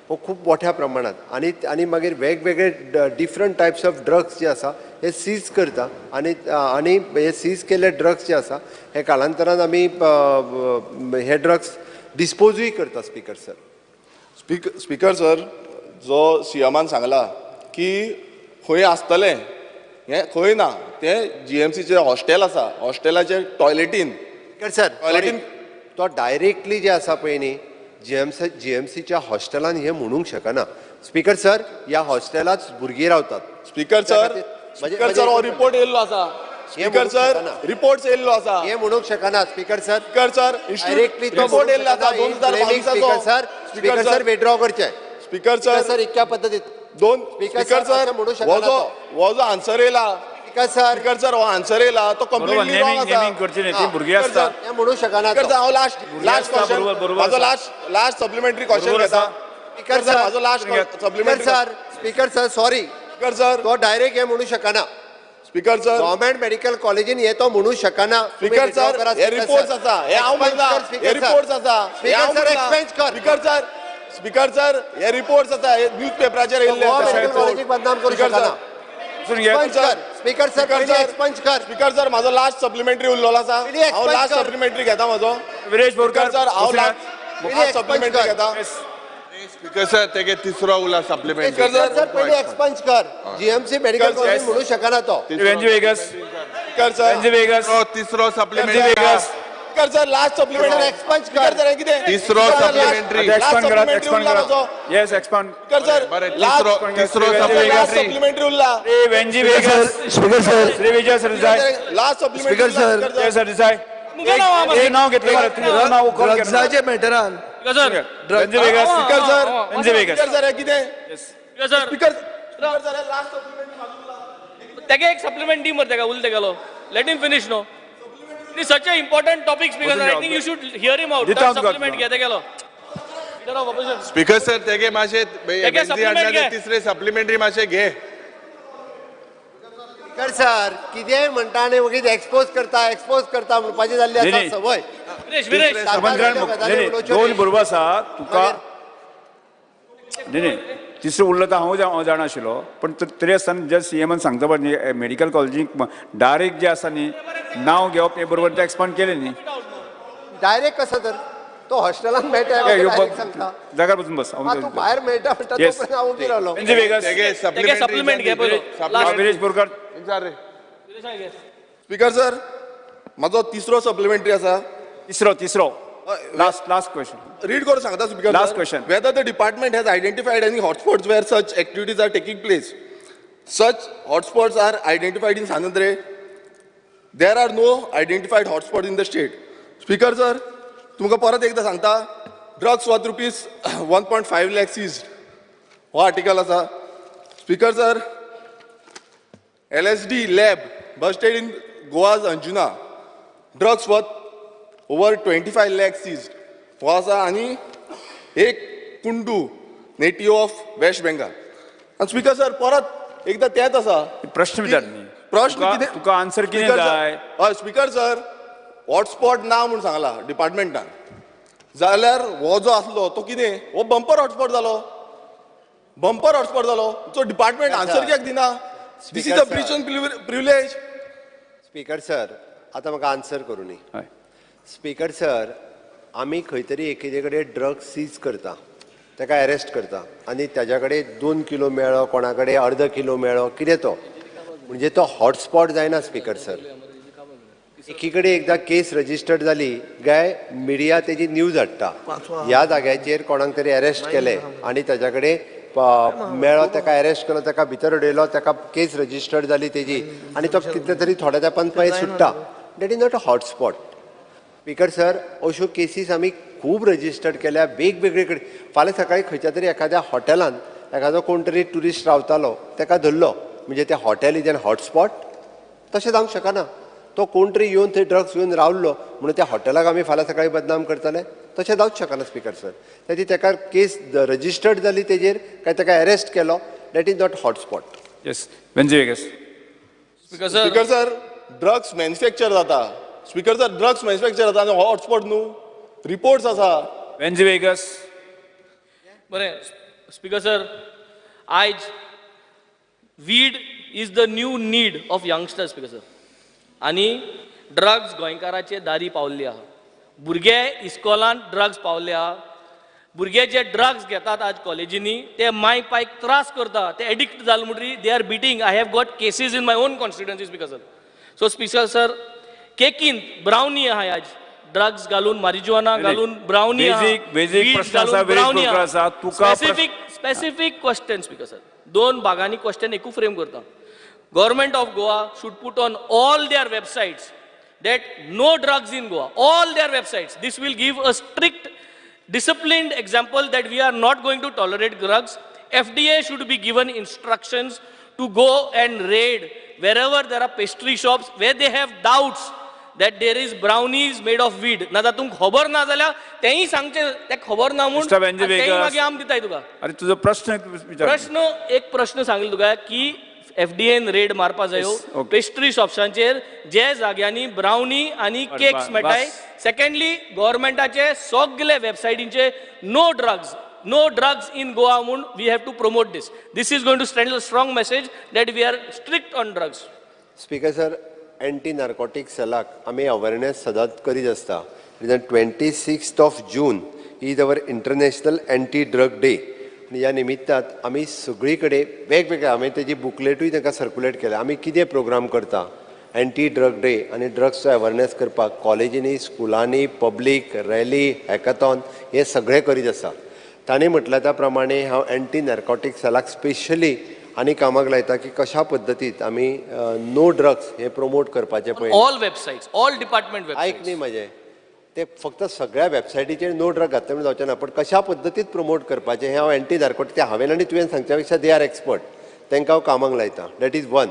हो खूब मोठ्या प्रमाणात, आनी आनी मागीर वेगवेगळे डिफरंट टायप्स ऑफ ड्रग्स जे आसा हे सीज करता. आनी आनी हे सीज केल्ले ड्रग्स जे आसा हे कालांतरान आमी हे ड्रग्स डिस्पोजूय करता. स्पीकर सर, स्पीकर सर, जो सीएमान सांगला की खंय आसतलें हें खंय ना, तें जीएमसीचें हॉस्टेल आसा, हॉस्टेलाचे टॉयलेटीन. स्पीकर सर, टॉयलेटीन तो डायरेक्टली जे आसा पळय न्ही, जीएमसीच्या हॉस्टेलान हे म्हणूंक शकना. स्पीकर सर, ह्या हॉस्टेलांत भुरगीं रावतात. स्पीकर सर, स्पीकर सर, हो रिपोर्ट येयल्लो आसा. स्पीकर सर, रिपोर्ट्स येयल्लो आसा, हे म्हणूंक शकना. Speaker sir, speaker sir, directly report येयल्लो आसा 2022. Speaker sir, speaker sir, withdraw करचें. स्पीकर सर, सर, इतक्या पद्दतीत दोन. स्पीकर सर, हो जो आन्सर येयला, स्पीकर सर, स्पीकर सर, हो आन्सर येयला तो कंप्लिटली रॉंग आसा. भुरगीं आसता हें म्हणूंक शकना. स्पीकर सर, हांव लास्ट लास्ट क्वेश्चन, म्हाजो लास्ट लास्ट सप्लिमेंटरी क्वेश्चन घेता. स्पीकर सर, म्हाजो last supplementary. Sir, speaker sir, sorry speaker sir, तो डायरेक्ट हें म्हणूंक शकना. स्पीकर सर, गव्हर्मेंट मेडिकल कॉलेजीन हे तो म्हणूंक शकना. स्पीकर सर, हे रिपोर्ट्स आसा, हे हांव म्हणना, हे रिपोर्ट्स आसा. स्पीकर सर, एक्सपेंज कर. स्पीकर सर, स्पीकर सर, हे रिपोर्ट्स आसा, हे न्यूज पेपराचेर येयल्ले आसा. कॉलेजीक बदनाम करूंक शकना. स्पीकर सर, एक्सपंज कर. स्पीकर सर, म्हाजो लास्ट सप्लिमेंटरी उरलेलो आसा, हांव लास्ट सप्लिमेंटरी घेता म्हाजो. विरेश बोरकर सर, हांव लास्ट सप्लिमेंटरी घेता. स्पीकर सर, तेगे तिसरो उरला सप्लिमेंटरी. स्पीकर सर, पयलीं एक्सपंज कर. जीएमसी मेडिकल कॉलेज म्हणूंक शकना तो. Venzy vagus, speaker sir, Venzy Viegas, तिसरो supplementary. Speaker sir, last supplementary expunge कर. सर, कितें तिसरो सप्लिमेंटरी? एक्सपांड करात, एक्सपांड करात. येस, एक्सपांड. स्पीकर सर, तिसरो तिसरो लास्ट सप्लिमेंटरी उरला. Shri Venzy Viegas, speaker sir, Shri Vijay Sardesai, last supplementary. Speaker sir, Vijay Sardesai, एक नाव घेतलें मरे, तुजें नाव कॉल केलें. ड्रग्साच्या मॅटरान Venzy vagus, speaker sir, Venzy vagus, speaker sir, कितें speaker sir, speaker sir, last supplementary. तेगे एक सप्लिमेंट दी मरे तेका, उल तेगेलो. Let him finish no. It is such an important topic, Speaker sir. I think you should hear him out. दिता Third supplement घे तेगेलो. Leader of opposition. Speaker sir, तेगे मातशें तेगे supplement घे. तिसरे सप्लिमेंटरी मातशें घे. स्पीकर सर, कितेंय म्हणटा आनी मागीर एक्सपोज करता, एक्सपोज करता म्हणपाची जाल्ली आसा संवय. विरेश, विरेश, दोन बरोबर आसा तुका. न्ही न्ही, तिसरो उरलो तर हांव जाणा आशिल्लो, पण तरी आसतना जे सीएमान सांगता पळय न्ही, मेडिकल कॉलेजीक डायरेक्ट जे आसा न्ही नांव घेवप हे बरोबर ते एक्सपांड केलें न्ही. डायरेक्ट कसो तर तो हॉस्टेलान मेळटा, जाग्यार बसून बस, तूं भायर मेळटा म्हणटा तो पर्यंत हांव उबी रावलो. सप्लिमेंट घे पयलो. विरेश बोरकर. स्पीकर सर, म्हाजो तिसरो सप्लिमेंटरी आसा. तिसरो, तिसरो लास्ट लास्ट क्वेश्चन रीड करून सांगता speaker. Last question. Whether the department has identified any hotspots where such activities are taking place. Such hotspots are identified in San Andres. There are no identified hotspots in the state. Speaker sir, तुमकां परत एकदां सांगता, drugs worth rupees 1.5 lakh seized, हो आर्टिकल आसा. Speaker sir, LSD lab busted in Goa's Anjuna, drugs worth over 25 lakh seized, हो आसा. आनी एक Kundu native of West Bengal. आनी स्पीकर सर, परत एकदां तेंच आसा. प्रश्न विचार न्ही, प्रश्न कितें तुका आन्सर कितें जाय? हय स्पीकर सर, हॉटस्पॉट ना म्हूण सांगला डिपार्टमेंटान, जाल्यार हो जो आसलो तो कितें, हो बंपर हॉटस्पॉट जालो, बंपर हॉटस्पॉट जालो. सो डिपार्टमेंट आन्सर कित्याक दिना? This is a breach on privilege. Speaker sir, आतां म्हाका आन्सर करूं न्ही. स्पीकर सर, आमी खंय तरी एकेदे कडेन ड्रग्स सीज करता, ताका अरेस्ट करता, आनी ताज्या कडेन 2 किलो मेळ्ळो, कोणा कडेन अर्द किलो मेळ्ळो, कितें तो म्हणजे तो हॉटस्पॉट जायना. स्पीकर सर, एकी कडेन एकदां केस रजिस्टर्ड जाली काय मिडिया तेजी न्यूज हाडटा, ह्या जाग्याचेर कोणाक तरी अरेस्ट केले आनी ताज्या कडेन मेळ्ळो ताका अरेस्ट केलो, ताका भितर उडयलो, ताका केस रजिस्टर्ड जाली तेजी आनी तो कितले तरी थोड्या तेंपान पळय सुट्टा. That is not a hotspot. Speaker sir, अश्यो केसीस आमी खूब रजिस्टर्ड केल्या वेगवेगळे कडेन. फाल्यां सकाळी खंयच्या तरी एखाद्या हॉटेलान एखादो कोण तरी ट्युरिस्ट रावतालो, ताका धरलो म्हणजे ते हॉटेल is an hotspot तशें जावंक शकना. तो कोण तरी येवन थंय ड्रग्स घेवन रावलो म्हणून त्या हॉटेलाक आमी फाल्यां सकाळी बदनाम करतले, तशें जावंक शकना स्पीकर सर. ताची ताका केस रजिस्टर्ड जाली तेजेर काय ताका अरेस्ट केलो, that is not hotspot. Yes, Venzy Viegas. Speaker sir, drugs manufacture जाता. स्पीकर सर, ड्रग्स मॅन्युफॅक्चर जाता आनी हॉटस्पॉट न्हू, रिपोर्ट्स आसा. वेन्झी वेगस. बरें स्पीकर सर, आयज weed is the new need of youngsters speaker sir. आनी ड्रग्स गोंयकाराचे दारी पावल्ली आहा. भुरगे इस्कॉलान ड्रग्स पावल्ले आहा. भुरगे जे ड्रग्स घेतात आज कॉलेजींनी ते माय पायक त्रास करता, ते एडिक्ट जाले म्हणटरी they are beating. I have got cases in my own constituency speaker sir. So speaker sir, केकीन ब्रावनी आहा आज ड्रग्स घालून, मारिजुआना घालून ब्रावनी. Specific specific question speaker sir, दोन भागांनी क्वेश्चन एकू फ्रेम करता. Government of Goa should put on all their websites that no drugs in Goa, all their websites. This will give a strict, disciplined example that we are not going to tolerate drugs. FDA should be given instructions to go and raid wherever there are pastry shops where they have doubts that there is brownies made of weed. ना तातूंत खबर ना जाल्यार तेंय सांगचें, तें खबर ना म्हूण तेंय मागीर आम दिताय तुका. अरे तुजो प्रश्न विचार. प्रश्न एक प्रश्न सांगलो तुका की एफडीएन रेड मारपा जायो पेस्ट्री शॉप्सांचेर जे जाग्यांनी ब्रावनी आनी केक्स मेळटाय. सेकंडली, गव्हर्मेंटाचे सगळे वेबसायटींचे no drugs, no drugs in Goa म्हूण we have to promote this. This is going to send a strong message that we are strict on drugs. Speaker sir, anti narcotic सेलाक आमी अवेरनेस सदांच करीत आसता. 26th of June is our international anti drug day. आनी ह्या निमित्तान आमी सगळी कडेन वेगवेगळे हांवें तेजी बुकलेटूय तांकां सर्कुलेट केल्या. आमी कितें प्रोग्राम करता एंटी ड्रग डे आनी ड्रग्सचो अवेरनेस करपाक कॉलेजींनी, स्कुलांनी, पब्लीक रॅली, हॅकाथॉन हे सगळें करीत आसा. तांणी म्हटलें त्या प्रमाणे हांव एंटी नार्कोटीक सेलाक स्पेशली आनी कामाक लायता की कशा पद्दतीत आमी नो ड्रग्स हे प्रमोट करपाचें पळय. All websites, all department websites. आयक न्ही म्हजें, ते फक्त सगळ्या वेबसायटीचेर नो ड्रग घातले म्हणून जावचें ना, पण कशा पद्दतीत प्रमोट करपाचें हें हांव एंटी नार्कोटीक ते हांवें आनी तुवें सांगच्या पेक्षा they are expert, तांकां हांव कामाक लायता. That is one.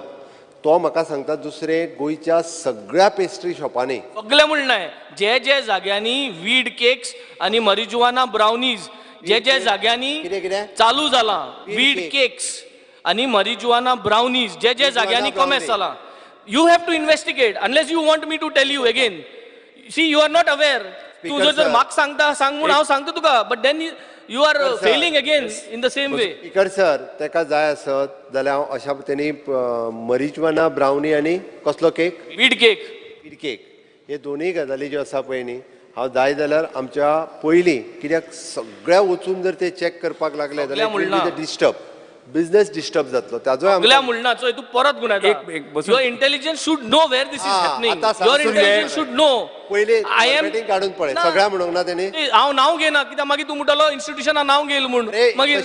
तो म्हाका सांगता दुसरें, गोंयच्या सगळ्या पेस्ट्री शॉपांनी सगळें म्हणलें जे जे जाग्यांनी वीड केक्स आनी मरिजुआना ब्रावनीज जे जे जाग्यांनी चालू जालां, वीड केक्स आनी मरिजुआना ब्रावनीज जे जे जाग्यांनी कॉमर्स जालां, you have to investigate unless you want me to tell you again. See, you are not aware. तूं जर म्हाका सांगता सांग म्हूण हांव सांगता तुका, but then you are failing again in the same way. Speaker sir, ताका जाय आसत जाल्यार हांव अशा तेणी मरिजुआना ब्रावनी आनी कसलो cake, weed cake, weed cake हे दोनूय गजाली ज्यो आसा पळय न्ही, हांव जाय जाल्यार आमच्या पयलीं कित्याक सगळ्या वचून जर ते चॅक करपाक लागले जाल्यार डिस्टर्ब, बिझनेस डिस्टर्ब जातलो. ताजो सगळ्या म्हणना चोय तूं परत गुणायता. Your intelligence should know where this is happening. Your intelligence should know. पयलीं मार्केटींग काडून पळय, सगळ्या म्हणूंक ना तेणी. हांव नांव घेना कित्याक मागीर तूं म्हणटलो इन्स्टिट्युशना नांव घेयल म्हूण. मागीर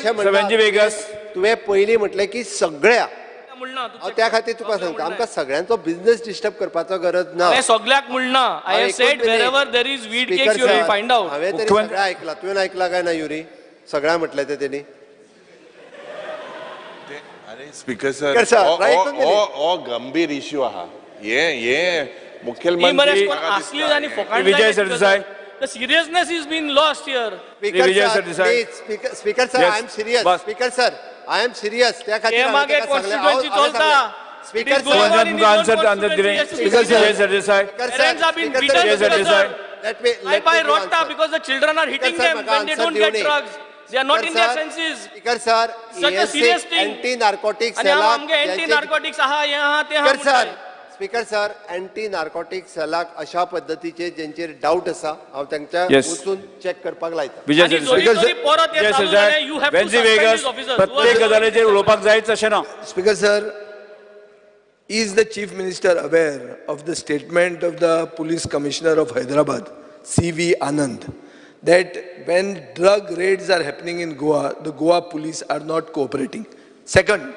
तुवें पयलीं म्हटलें की सगळ्या, हांव त्या खातीर तुका सांगता आमकां सगळ्यांचो बिझनेस डिस्टर्ब करपाचो गरज ना. सगळ्याक म्हणना, I have said wherever there is weed cakes you will find out. हांवें तरी सगळ्या आयकलां, तुवें आयकलां काय ना युरी? सगळ्या म्हटलें तें तेणी. स्पीकर सर, हो गंभीर इश्यू आहा. हे मुखेलमंत्री Vijay Sardesai, The seriousness is being lost here. Speaker sir, please, Speaker sir, I am serious. Speaker sir, I am serious. त्या खातीर मागे कॉन्स्टिट्युएन्सी चलता. Speaker sir, answer दिलें. Speaker Sardesai, Parents have been beaten, Speaker sir. I buy rotta because the children are hitting them when they don't get drugs. They are not in their senses. Speaker sir, such a serious thing. Anti narcotics आणि आमगे anti narcotics आहा, हे आहा, ते आहा. Speaker sir, speaker sir, anti narcotic सेलाक अशा पद्दतीचे जेंचेर डावट आसा हांव तांच्या वचून चॅक करपाक लायता. विजय वेगस, प्रत्येक गजालीचेर उलोवपाक जायच अशें ना. Speaker sir, is the chief minister aware of the statement of the police commissioner of Hyderabad, C V Anand, that when drug raids are happening in Goa, the Goa police are not cooperating? Second,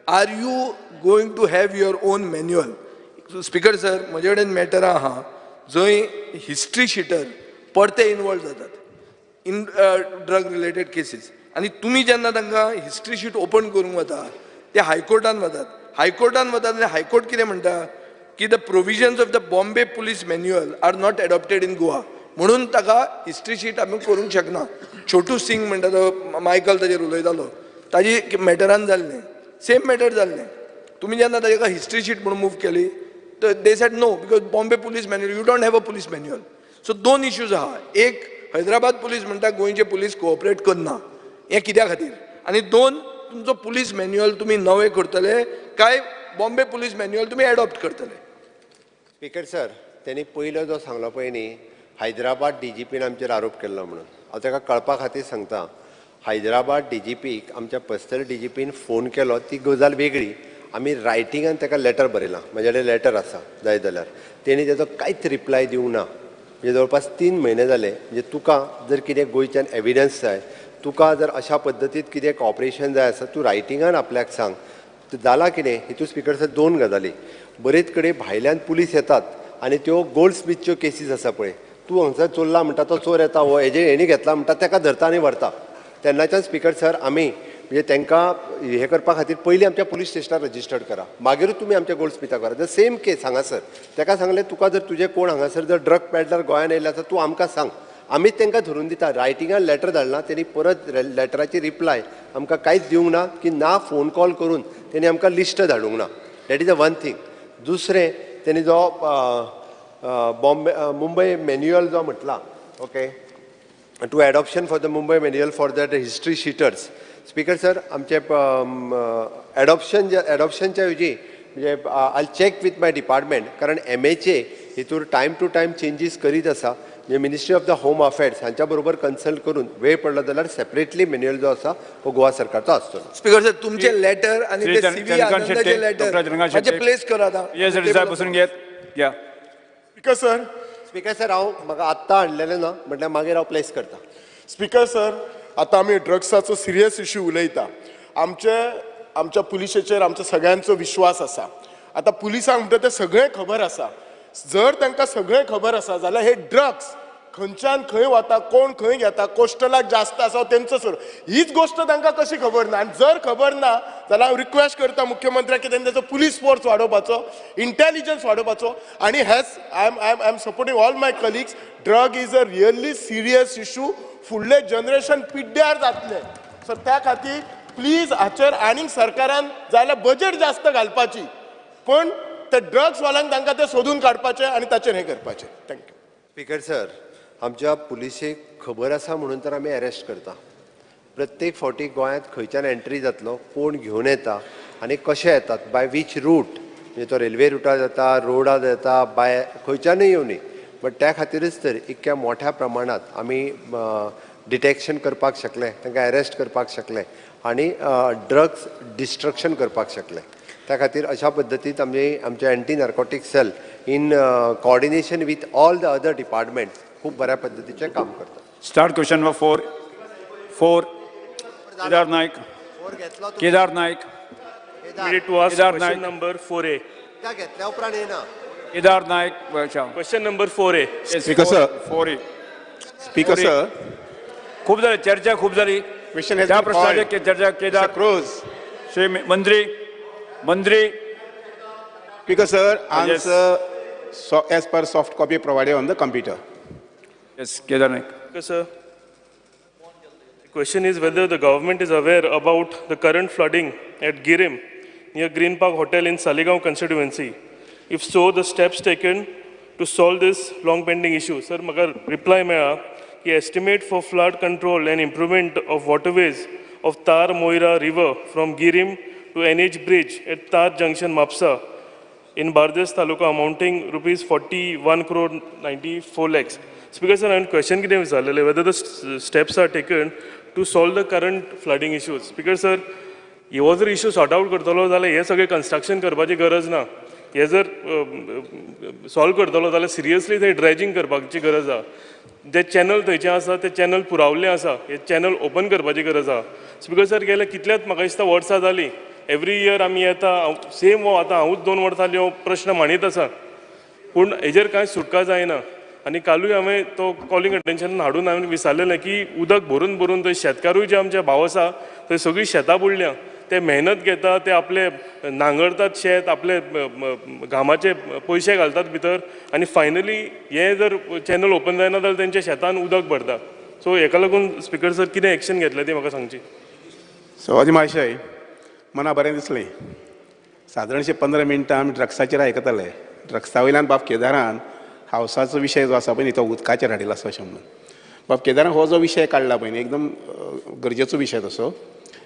are you going to have your own manual? Speaker sir, म्हजे कडेन मॅटर आहा जंय हिस्ट्री शिटर परते इनवॉल्व जातात इन ड्रग रिलेटेड केसीस, आनी तुमी जेन्ना तांकां हिस्ट्री शीट ओपन करूंक वता ते हायकोर्टान वतात. हायकोर्टान वतात आनी हायकोर्ट कितें म्हणटा की the provisions of the Bombay police manual are not adopted in Goa, म्हणून ताका हिस्ट्री शीट आमी करूंक शकना. छोटू सिंग म्हणटा तो मायकल ताजेर उलयतालो, ताजी मॅटरान जाल्लें सेम मॅटर जाल्लें. तुमी जेन्ना ताका हिस्ट्री शीट म्हणून मूव केली तर they said no, because Bombay police manual, you don't have a police manual. So दोन इश्यूज आहा. एक, हैदराबाद पुलीस म्हणटा गोंयचे पुलीस कोऑपरेट करना, हें कित्या खातीर? आनी दोन, तुमचो पुलीस मॅन्युअल तुमी नवे करतले काय बॉम्बे पुलीस मॅन्युअल तुमी एडॉप्ट करतले? स्पीकर सर, त्यांनी पयलो जो सांगलो पळय न्ही, हैदराबाद डी जी पीन आमचेर आरोप केल्लो म्हणून, हांव ताका कळपा खातीर सांगता. हैदराबाद डी जी पीक आमच्या पर्सनल डी जी पीन फोन केलो, ती गजाल वेगळी. आमी रायटिंगान ताका लेटर बरयलां, म्हजे कडेन लेटर आसा जाय जाल्यार. तेणी तेजो कांयच रिप्लाय दिवंक ना. म्हणजे जवळपास 3 म्हयने जाले. म्हणजे तुका जर कितें गोंयच्यान एविडन्स जाय, तुका जर अशा पद्दतीत कितें कॉपरेशन जाय आसा, तूं रायटिंगान आपल्याक सांग. जालां कितें हितून स्पीकर सर, दोन गजाली. बरेच कडेन भायल्यान पुलीस येतात आनी त्यो गोल्ड स्मिथच्यो केसीस आसा पळय, तूं हांगसर चोरला म्हणटा तो चोर येता, हो हेजे हेणी घेतला म्हणटा, ताका धरता आनी व्हरता. तेन्नाच्यान स्पीकर सर आमी म्हणजे तांकां हें करपा खातीर पयलीं आमच्या पुलीस स्टेशनार रजिस्टर्ड करा, मागीरूच तुमी आमच्या गोल्ड स्मिथाक व्हरा. The same case हांगासर ताका सांगलें, तुका जर तुजें कोण हांगासर जर ड्रग पॅडलर गोंयान येयले आसा, तूं आमकां सांग, आमीच तांकां धरून दिता. रायटिंगान लेटर धाडला, तेणी परत लेटराची रिप्लाय आमकां कांयच दिवंक ना, की ना फोन कॉल करून तेणी आमकां लिस्ट धाडूंक ना. That is a one thing. दुसरें, तेणी जो बॉम्बे मुंबय मॅन्युअल जो म्हटला, okay, to adoption for the Mumbai manual for that history sheeters. Speaker sir, आमचे एडॉप्शन एडॉप्शनच्या ऐवजी म्हणजे I check with my department, कारण एम एच ए हितूर टायम टू टायम चेंजीस करीत आसा. म्हणजे ministry of the home affairs हांच्या बरोबर कन्सल्ट करून वेळ पडलो जाल्यार सेपरेटली मॅन्युअल जो आसा हो गोवा सरकारचो आसतलो. स्पीकर सर, तुमचे लेटर आनी ते सी व्ही आनंदाचे लेटर मातशें प्लेस करात. येस सर, बसून घेत या. स्पीकर सर, स्पीकर सर, हांव म्हाका आत्तां हाडलेलें ना म्हटल्यार मागीर हांव प्लेस करता. स्पीकर सर, आतां आमी ड्रग्साचो सिरियस इश्यू उलयता. आमच्या पुलिशेचेर आमच्या सगळ्यांचो विश्वास आसा. आतां पुलिसांक म्हणटा तें सगळें खबर आसा. जर तांकां सगळें खबर आसा जाल्यार हे ड्रग्स खंयच्यान खंय वता, कोण खंय घेता, कोस्टलाक जास्त आसा तेंचो सोड, हीच गोश्ट तांकां कशी खबर ना? आनी जर खबर ना जाल्यार हांव रिक्वेस्ट करता मुख्यमंत्र्याक की तेणी तेजो पुलीस फोर्स वाडोवपाचो, इंटेलिजन्स वाडोवपाचो. आनी has I am I am supporting all my colleagues. Drug is a really serious issue. फुडलें जनरेशन पिड्ड्यार जातलें. सो त्या खातीर प्लीज हाचेर आनीक सरकारान जाल्यार बजेट जास्त घालपाची, पण ते ड्रग्सवाल्यांक तांकां ते सोदून काडपाचे आनी ताचेर हें करपाचें. Thank you. Speaker sir, आमच्या पुलिसेक खबर आसा म्हणून तर आमी अरेस्ट करता. प्रत्येक फावटी गोंयांत खंयच्यान एंट्री जातलो, कोण घेवन येता आनी कशे येतात, बाय वीच रूट, म्हणजे तो रेल्वे रुटार जाता, रोडार जाता, बाय खंयच्यानूय येवनी. बट त्या खातीरच तर इतक्या मोठ्या प्रमाणांत आमी डिटेक्शन करपाक शकले, तांकां अरेस्ट करपाक शकले आनी ड्रग्स डिस्ट्रक्शन करपाक शकले. त्या खातीर अशा पद्दतीन आमी आमचे anti narcotic cell in coordination with all the other department खूब बऱ्या पद्दतीचें काम करता. Start question number 4. 4 Kedar Naik. Kedar Naik. Kedar Naik number 4A. घेतल्या उपरांत येना. Kedar Naik. Question number 4A. Speaker sir, 4A. Speaker sir, खूप झाली चर्चा, खूप झाली. त्या प्रश्नाची चर्चा. केदार क्रोज. श्री मंत्री मंत्री. Speaker sir, answer as per soft copy provided on the computer. Yes, Kedar Naik. Speaker sir, the question is whether the government is aware about the current flooding at Girim near Green Park Hotel in Saligao constituency. If so, the steps taken to solve this long pending issue. Sir, maka reply mela ki estimate for flood control and improvement of waterways of Tar Moira River from Girim to NH Bridge at Tar Junction, Mapsa in Bardes Taluka amounting rupees 41 crore 94 lakhs. Speaker sir, I question कितें विचारलेलें whether the steps are taken to solve the current flooding issues. Speaker sir, हो जर इश्यू सॉर्ट आउट करतलो जाल्यार हे सगळें कन्स्ट्रक्शन करपाची गरज ना. हे जर सॉल्व करतलो जाल्यार सिरियसली थंय ड्रेजिंग करपाची गरज आसा. जे चॅनल थंयचे आसा ते चॅनल पुरावल्ले आसा, हे चॅनल ओपन करपाची गरज आसा. स्पीकर सर गेले कितल्याच म्हाका दिसता वर्सां जालीं, एवरी इयर आमी येता सेम हो आतां हांवूच 2 वर्सां जालीं हो प्रश्न मांडीत आसा, पूण हेजेर कांय सुटका जायना. आनी कालूय हांवें तो कॉलिंग अटेन्शन हाडून हांवें विचारलेलें की उदक भरून भरून थंय शेतकारूय जे आमचे भाव आसा थंय सगळीं शेतां बुडल्या, ते मेहनत घेता, ते आपले नांगरतात शेत, आपले घामाचे पयशे घालतात भितर, आनी फायनली हें जर चॅनल ओपन जायना जाल्यार तेंच्या शेतान उदक भरता. सो हेका लागून स्पीकर सर कितें एक्शन घेतलें ती म्हाका सांगची. सभापती महाशय, मना बरें दिसलें. सादारणशें 15 मिनटां आमी ड्रग्साचेर आयकताले. ड्रग्सा वयल्यान बाब केदारान हावसाचो विशय जो आसा पळय न्ही तो उदकाचेर हाडिल्लो आसा अशें म्हणून. बाब केदारान हो जो विशय काडला पळय न्ही एकदम गरजेचो विशय तसो,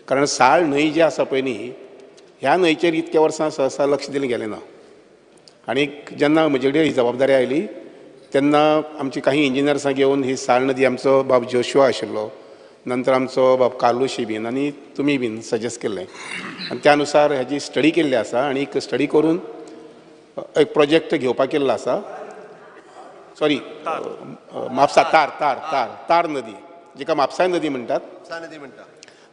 कारण साळ न्हंय जी आसा पळय न्ही ह्या न्हंयचेर इतक्या वर्सां सहसा लक्ष दिलें गेलें ना. आनी जेन्ना म्हजे कडेन ही जबाबदारी आयली तेन्ना आमची काही इंजिनियर्सां घेवन ही साळ नदी आमचो बाब जोशुआ आशिल्लो, नंतर आमचो बाब कार्लुशी बीन आनी तुमी बीन सजेस्ट केल्लें, आनी त्या अनुसार हेजी स्टडी केल्ली आसा आनी एक स्टडी करून एक प्रोजेक्ट घेवपाक केल्लो आसा. सॉरी, म्हापसा तार तार तार तार नदी जिका म्हापसा नदी म्हणटात,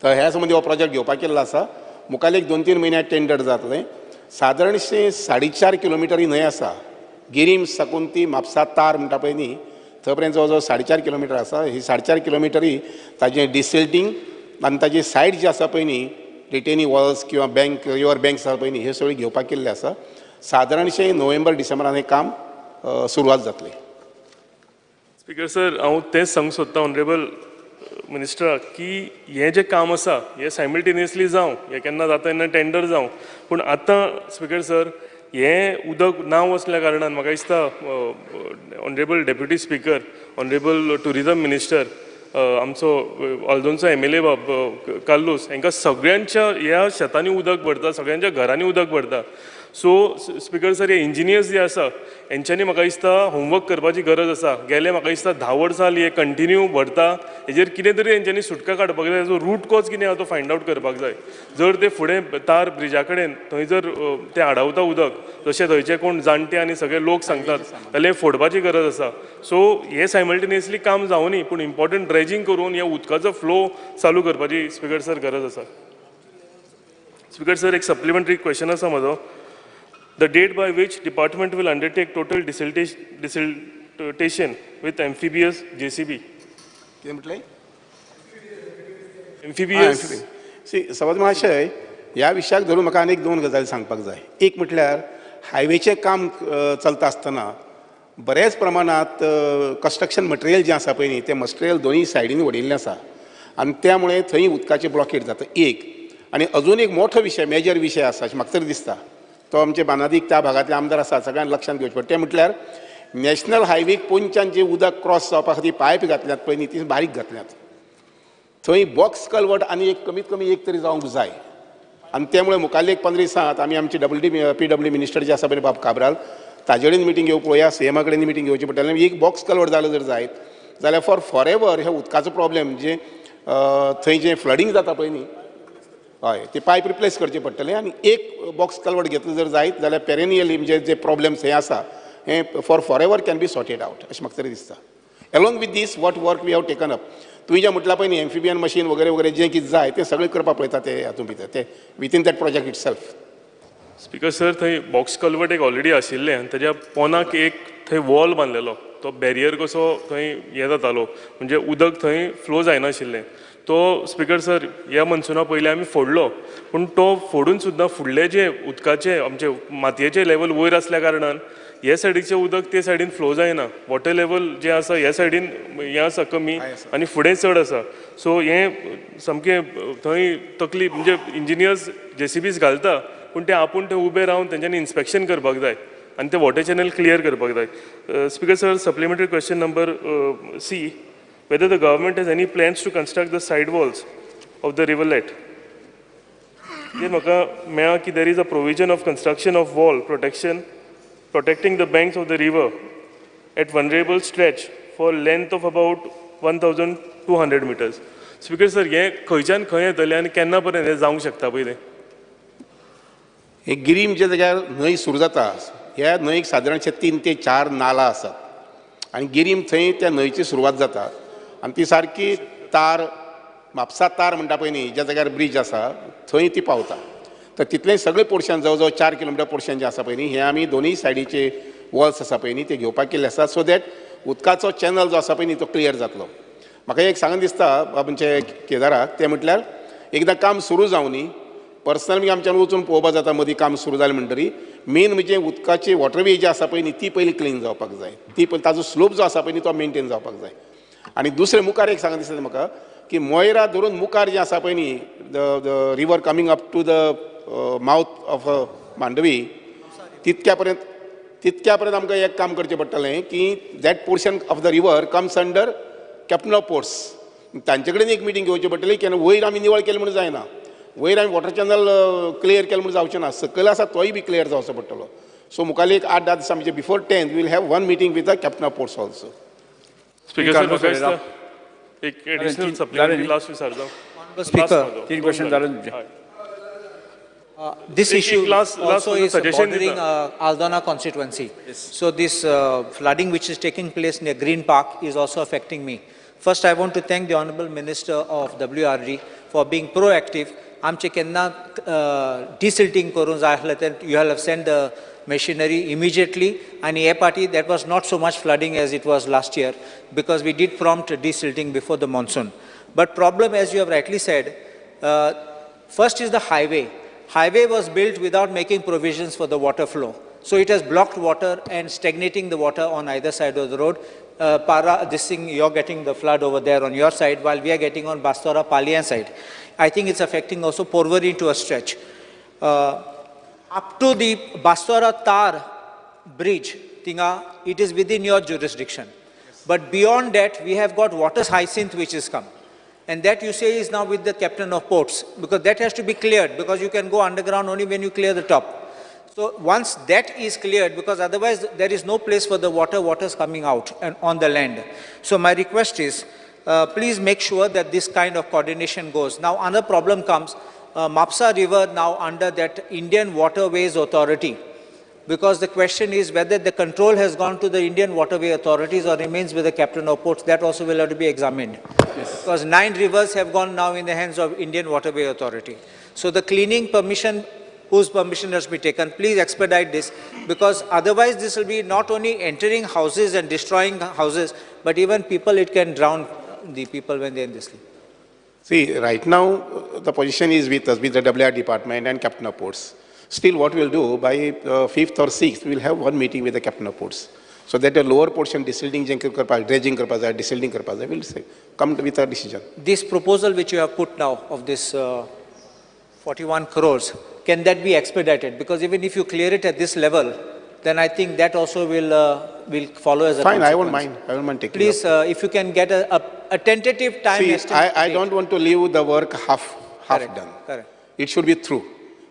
तर ह्या संबंदी हो प्रोजेक्ट घेवपाक केल्लो आसा. मुखार एक 2-3 म्हयन्याक टेंडर जातलें. सादारणशें 4.5 किलोमिटर ही न्हंय आसा. गिरीम साकून ती म्हापसा तार म्हणटा पळय न्ही थंय पर्यंत जवळ जवळ 4.5 किलोमिटर आसा. ही 4.5 किलोमिटर ही ताजें डिसिल्टींग आनी ताजी सायड जी आसा पळय न्ही रिटेनिंग वॉल्स किंवा बँक रिवर बँक्स आसा पळय न्ही हे सगळें घेवपाक केल्लें आसा. सादारणशें नोव्हेंबर डिसेंबरान हें काम सुरवात जातलें. स्पीकर सर, हांव तेंच सांगूंक सोदतां ऑनरेबल मिनिस्टराक की हें जें काम आसा हें सायमल्टेनियसली जावं, हें केन्ना जाता तेन्ना टेंडर जावं, पूण आतां स्पीकर सर हें उदक ना वचल्या कारणान म्हाका दिसता honourable deputy speaker, honourable tourism minister, आमचो हळदोणचो एम एल ए बाब कार्लूस, हांकां सगळ्यांच्या ह्या शेतांनी उदक भरता, सगळ्यांच्या घरांनी उदक भरता. सो स्पीकर सर, हे इंजिनियर्स जे आसा हेंच्यांनी म्हाका दिसता होमवर्क करपाची गरज आसा. गेले म्हाका दिसता 10 वर्सां जालीं हे कंटिन्यू भरता, हेजेर कितें तरी हेंच्यांनी सुटका काडपाक जाय. जो रूट कॉज कितें आसा तो फायंड आवट करपाक जाय. जर ते फुडें तार ब्रिजा कडेन थंय जर ते आडावता उदक, जशें थंयचे कोण जाणटे आनी सगळे लोक सांगतात, जाल्यार फोडपाची गरज आसा. सो हे सायमल्टेनियसली काम जावनी, पूण इम्पॉर्टंट ड्रेजिंग करून ह्या उदकाचो फ्लो चालू करपाची स्पीकर सर गरज आसा. स्पीकर सर, एक सप्लिमेंटरी क्वेश्चन आसा म्हजो. The date by which department will undertake total desiltation with amphibious JCB. कितें म्हटलें? Amphibious. सी सभापती महाशय, ह्या विशयाक धरून म्हाका आनीक 2 गजाली सांगपाक जाय. एक म्हटल्यार हायवेचें काम चलता आसतना बरेच प्रमाणांत कन्स्ट्रक्शन मटेरियल जें आसा पळय न्ही तें मटेरियल दोनूय सायडीन वडयिल्लें आसा आनी त्यामुळे थंय उदकाचें ब्लॉकेज जाता. एक आनी अजून एक मोठो विशय, मेजर विशय आसा अशें म्हाका तरी दिसता, तो आमचे बानादीक त्या भागांतले आमदार आसा सगळ्यांक लक्षांत घेवचें पडटा. तें म्हटल्यार नॅशनल हायवेक पोंच्यान जें उदक क्रॉस जावपा खातीर पायप घातल्यात पळय न्ही ती बारीक घातल्यात, थंय बॉक्स कलवट आनी एक कमीत कमी एक तरी जावंक जाय. आनी त्यामुळे मुखाल्ले एक 15 दिसांत आमी आमचे पी डब्ल्यू मिनिस्टर जे आसा पळय बाब काब्राल ताजे कडेन मिटींग घेवंक पळोवया, सी एमा कडेन मिटींग घेवची पडटली. एक बॉक्स कलवट जालो जर जायत जाल्यार फॉर एवर हे उदकाचो प्रॉब्लेम जे थंय जें फ्लडींग जाता पळय न्ही, हय ते पायप रिप्लेस करचे पडटले. आनी एक बॉक्स कलवट घेतलो जर जायत जाल्यार पेरेनियली म्हणजे जे प्रॉब्लेम्स हे आसा हे for ever can be sorted out अशें म्हाका तरी दिसता. Along with this what work we have taken up, तुवें जें म्हटलां पळय न्ही एम्फिबियन मशीन वगैरे वगैरे जें कितें जाय तें सगळें करपाक पळयता ते हातूंत भितर ते within that project itself. Speaker sir, थंय बॉक्स कलवट एक ऑलरेडी आशिल्लें आनी ताज्या पोनाक एक थंय वॉल बांदलेलो, तो बॅरियर कसो थंय हें जातालो, म्हणजे उदक थंय फ्लो जायनाशिल्लें. तो स्पीकर सर ह्या मनसुना पयलीं आमी फोडलो, पूण तो फोडून सुद्दां फुडले जे उदकाचे आमचे मातयेचे लेवल वयर आसल्या कारणान हे सायडीचें उदक ते सायडीन फ्लो जायना. वॉटर लेवल जें आसा ह्या सायडीन हें आसा कमी आनी फुडें चड आसा. सो हें सामकें थंय तकली म्हणजे इंजिनियर्स जेसीबीज घालता, पूण ते आपूण थंय उबे रावन तेंच्यांनी इन्स्पेक्शन करपाक जाय आनी ते वॉटर चॅनल क्लियर करपाक जाय. Speaker sir, supplementary question number C, whether the government has any plans to construct the side walls of the rivulet. जे म्हाका मेळ्ळां की there is a provision of construction of wall protecting the banks of the river at vulnerable stretch for length of about 1200 meters. Speaker sir, हें खंयच्यान खंय येतलें आनी केन्ना पर्यंत हें जावंक शकता पळय तें? हे गिरीम जे जाग्यार न्हंय सुरू जाता ह्या न्हंयक सादारणशे 3 ते 4 नाला आसात आनी गिरीम थंय त्या न्हंयची सुरवात जाता आनी ती सारकी तार म्हापसा तार म्हणटा पळय न्ही ज्या जाग्यार ब्रीज आसा थंय ती पावता. तर तितलें सगळें पोर्शन जवळ जवळ 4 किलोमिटर पोर्शन जें आसा पळय न्ही हें आमी दोनूय सायडीचे वॉल्स आसा पळय न्ही ते घेवपाक केल्ले आसा सो that उदकाचो चॅनल जो आसा पळय न्ही तो क्लियर जातलो. म्हाका एक सांगन दिसता आमचे केदाराक तें म्हटल्यार एकदां काम सुरू जावं न्ही पर्सनल आमच्यान वचून पळोवपाक जाता मदीं काम सुरू जालें म्हणटरी मेन म्हणजे उदकाची वॉटरवे जी आसा पळय न्ही ती पयलीं क्लीन जावपाक जाय, ती पयलीं ताजो स्लोप जो आसा पळय न्ही तो मेनटेन जावपाक जाय. आनी दुसरें मुखार एक सांगन दिसता म्हाका की मोयरा धरून मुखार जें आसा पळय न्ही the river coming up to the mouth of Mandovi तितक्या पर्यंत आमकां एक काम करचें पडटलें की that portion of the river comes under captain of ports. तांचे कडेन एक मिटींग घेवची पडटली की वयर आमी निवळ केलें म्हणून जायना, वयर आमी वॉटर चॅनल क्लियर केलें म्हणून जावचें ना, सकयल आसा तोय बी क्लियर जावचो पडटलो. सो मुखार एक 8-10 दिसां म्हणजे before 10 we'll have one meeting with the captain of ports also. Speaker sir एक एडिशनल सप्लिमेंटरी लास्ट विचारता. स्पीकर 3 क्वेश्चन जाले तुमचे. This issue also is bordering Aldona constituency. Yes. So this flooding which is taking place near Green Park is also affecting me. First, I want to thank the Honorable Minister of WRD for being proactive. आमचे केन्ना desilting करून जाय आसलें तर you have sent the machinery immediately. And हे party that was not so much flooding as it was last year because we did prompt desilting before the monsoon. But problem, as you have rightly said, first is the highway. Highway was built without making provisions for the water flow. So it has blocked water and stagnating the water on either side of the road. Para, this thing, you're getting the flood over there on your side while we are getting on Bastora Palian side. I think it's affecting also Porvorim to a stretch. Up to the Bastora Tar bridge, Tinga, it is within your jurisdiction. Yes. But beyond that, we have got water hyacinth which has come. And that you say is now with the captain of ports, because that has to be cleared, because you can go underground only when you clear the top. So once that is cleared, because otherwise there is no place for the water, water is coming out and on the land. So my request is, please make sure that this kind of coordination goes. Now another problem comes, Mapsa River now under that Indian Waterways Authority, because the question is whether the control has gone to the Indian Waterway Authorities or remains with the captain of ports. That also will have to be examined. Yes. Because 9 rivers have gone now in the hands of Indian Waterway Authority. So the cleaning permission, whose permission has to be taken, please expedite this, because otherwise this will be not only entering houses and destroying houses, but even people, it can drown the people when they are in the sleep. See, right now the position is with us, with the WR department and captain of ports. Still, what we'll do, by 5th or 6th, we'll have one meeting with the captain of ports. So that the lower portion, desilting, dredging, desilting, we'll say, come with a decision. This proposal which you have put now of this 41 crores, can that be expedited? Because even if you clear it at this level, then I think that also will follow as a Fine, consequence. I won't mind. I won't mind taking Please, up. If you can get a tentative time See, estimate. I don't want to leave the work half Correct. done. Correct. It should be through.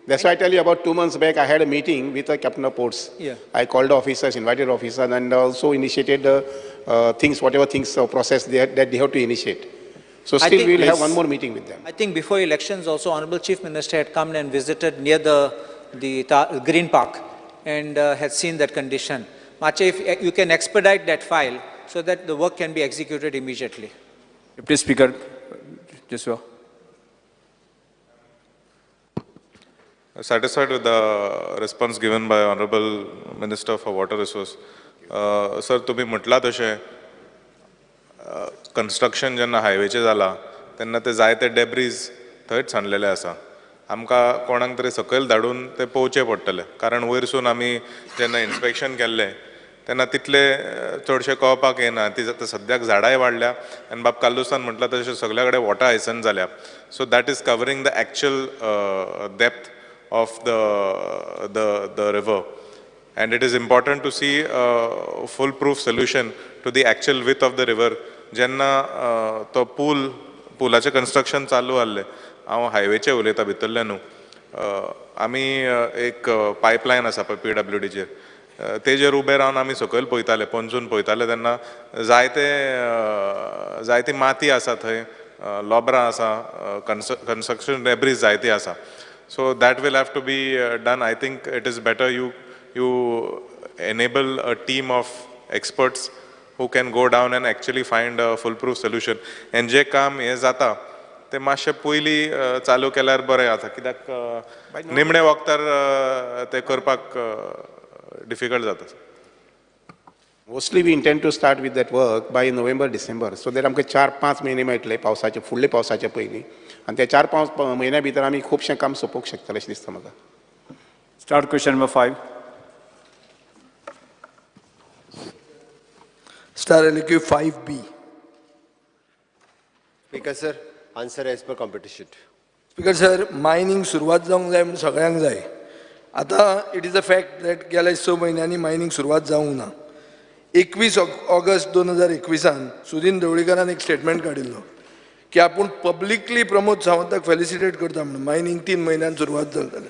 That's why I tell you, about 2 months back, I had a meeting with the captain of ports. Yeah. I called officers, invited officers, and also initiated things, whatever things process that they have to initiate. So still we will have one more meeting with them. I think before elections also, Honorable Chief Minister had come and visited near the Green Park and had seen that condition. Mache, if you can expedite that file so that the work can be executed immediately. Deputy Speaker, Joshua. Satisfied with the response given by Honorable Minister for Water Resource. Sir, तुम्ही म्हटला तशें कन्स्ट्रक्शन जेन्ना हायवेचें जाला तेन्ना ते जायते डेब्रीज थंयच सांडलेले आसा. आमकां कोणाक तरी सकयल धाडून ते पळोवचें पडटलें, कारण वयरसून आमी जेन्ना इन्स्पेक्शन केल्लें तेन्ना तितले चडशें कळपाक येना. ती आतां सद्याक झाडांय वाडल्या आनी बाब कार्लुसान म्हटलां तशें सगल्या कडेन वॉटर हायसन जाल्या. So that is covering the actual depth of the river, and it is important to see a foolproof solution to the actual width of the river. जेन्ना तो पुलाचें कन्स्ट्रक्शन चालू आहलें, हांव हायवेचें उलयता भितरलें न्हू, आमी एक पायपलायन आसा पळय PWDचेर, तेजेर उबे रावन आमी सकयल पळयताले, पोंजून पळयताले तेन्ना जायती माती आसा थंय, लोबरां आसा, कन्स्ट्रक्शन डेब्रीज जायती आसा. So that will have to be done. I think it is better you enable a team of experts who can go down and actually find a foolproof solution. And जे काम हें जाता ते मातशें पयलीं चालू केल्यार बरें जाता, कित्याक निमणे वखदार ते करपाक डिफिकल्ट जाता. Mostly we intend to start with that work by November, December, so that आमकां 4-5 म्हयने मेळटले पावसाचे, फुडले पावसाचे पयलीं, आनी त्या 4-5 म्हयन्या भितर आमी खुबशें काम सोंपोवंक शकतले अशें दिसता म्हाका. Start question number 5. Star LQ 5B. Speaker sir, answer as per competition. Speaker sir, mining सुरवात जावंक जाय म्हूण सगळ्यांक जाय. आतां it is a fact that गेल्या 6 म्हयन्यांनी मायनींग सुरवात जावंक ना. 21 ऑगस्ट 2021 सुदीन ढवळीकारान एक स्टेटमेंट काडिल्लो की आपूण पब्लिकली प्रमोद सावंताक फेलिसिटेट करता म्हणून मायनींग 3 म्हयन्यान सुरवात जातले.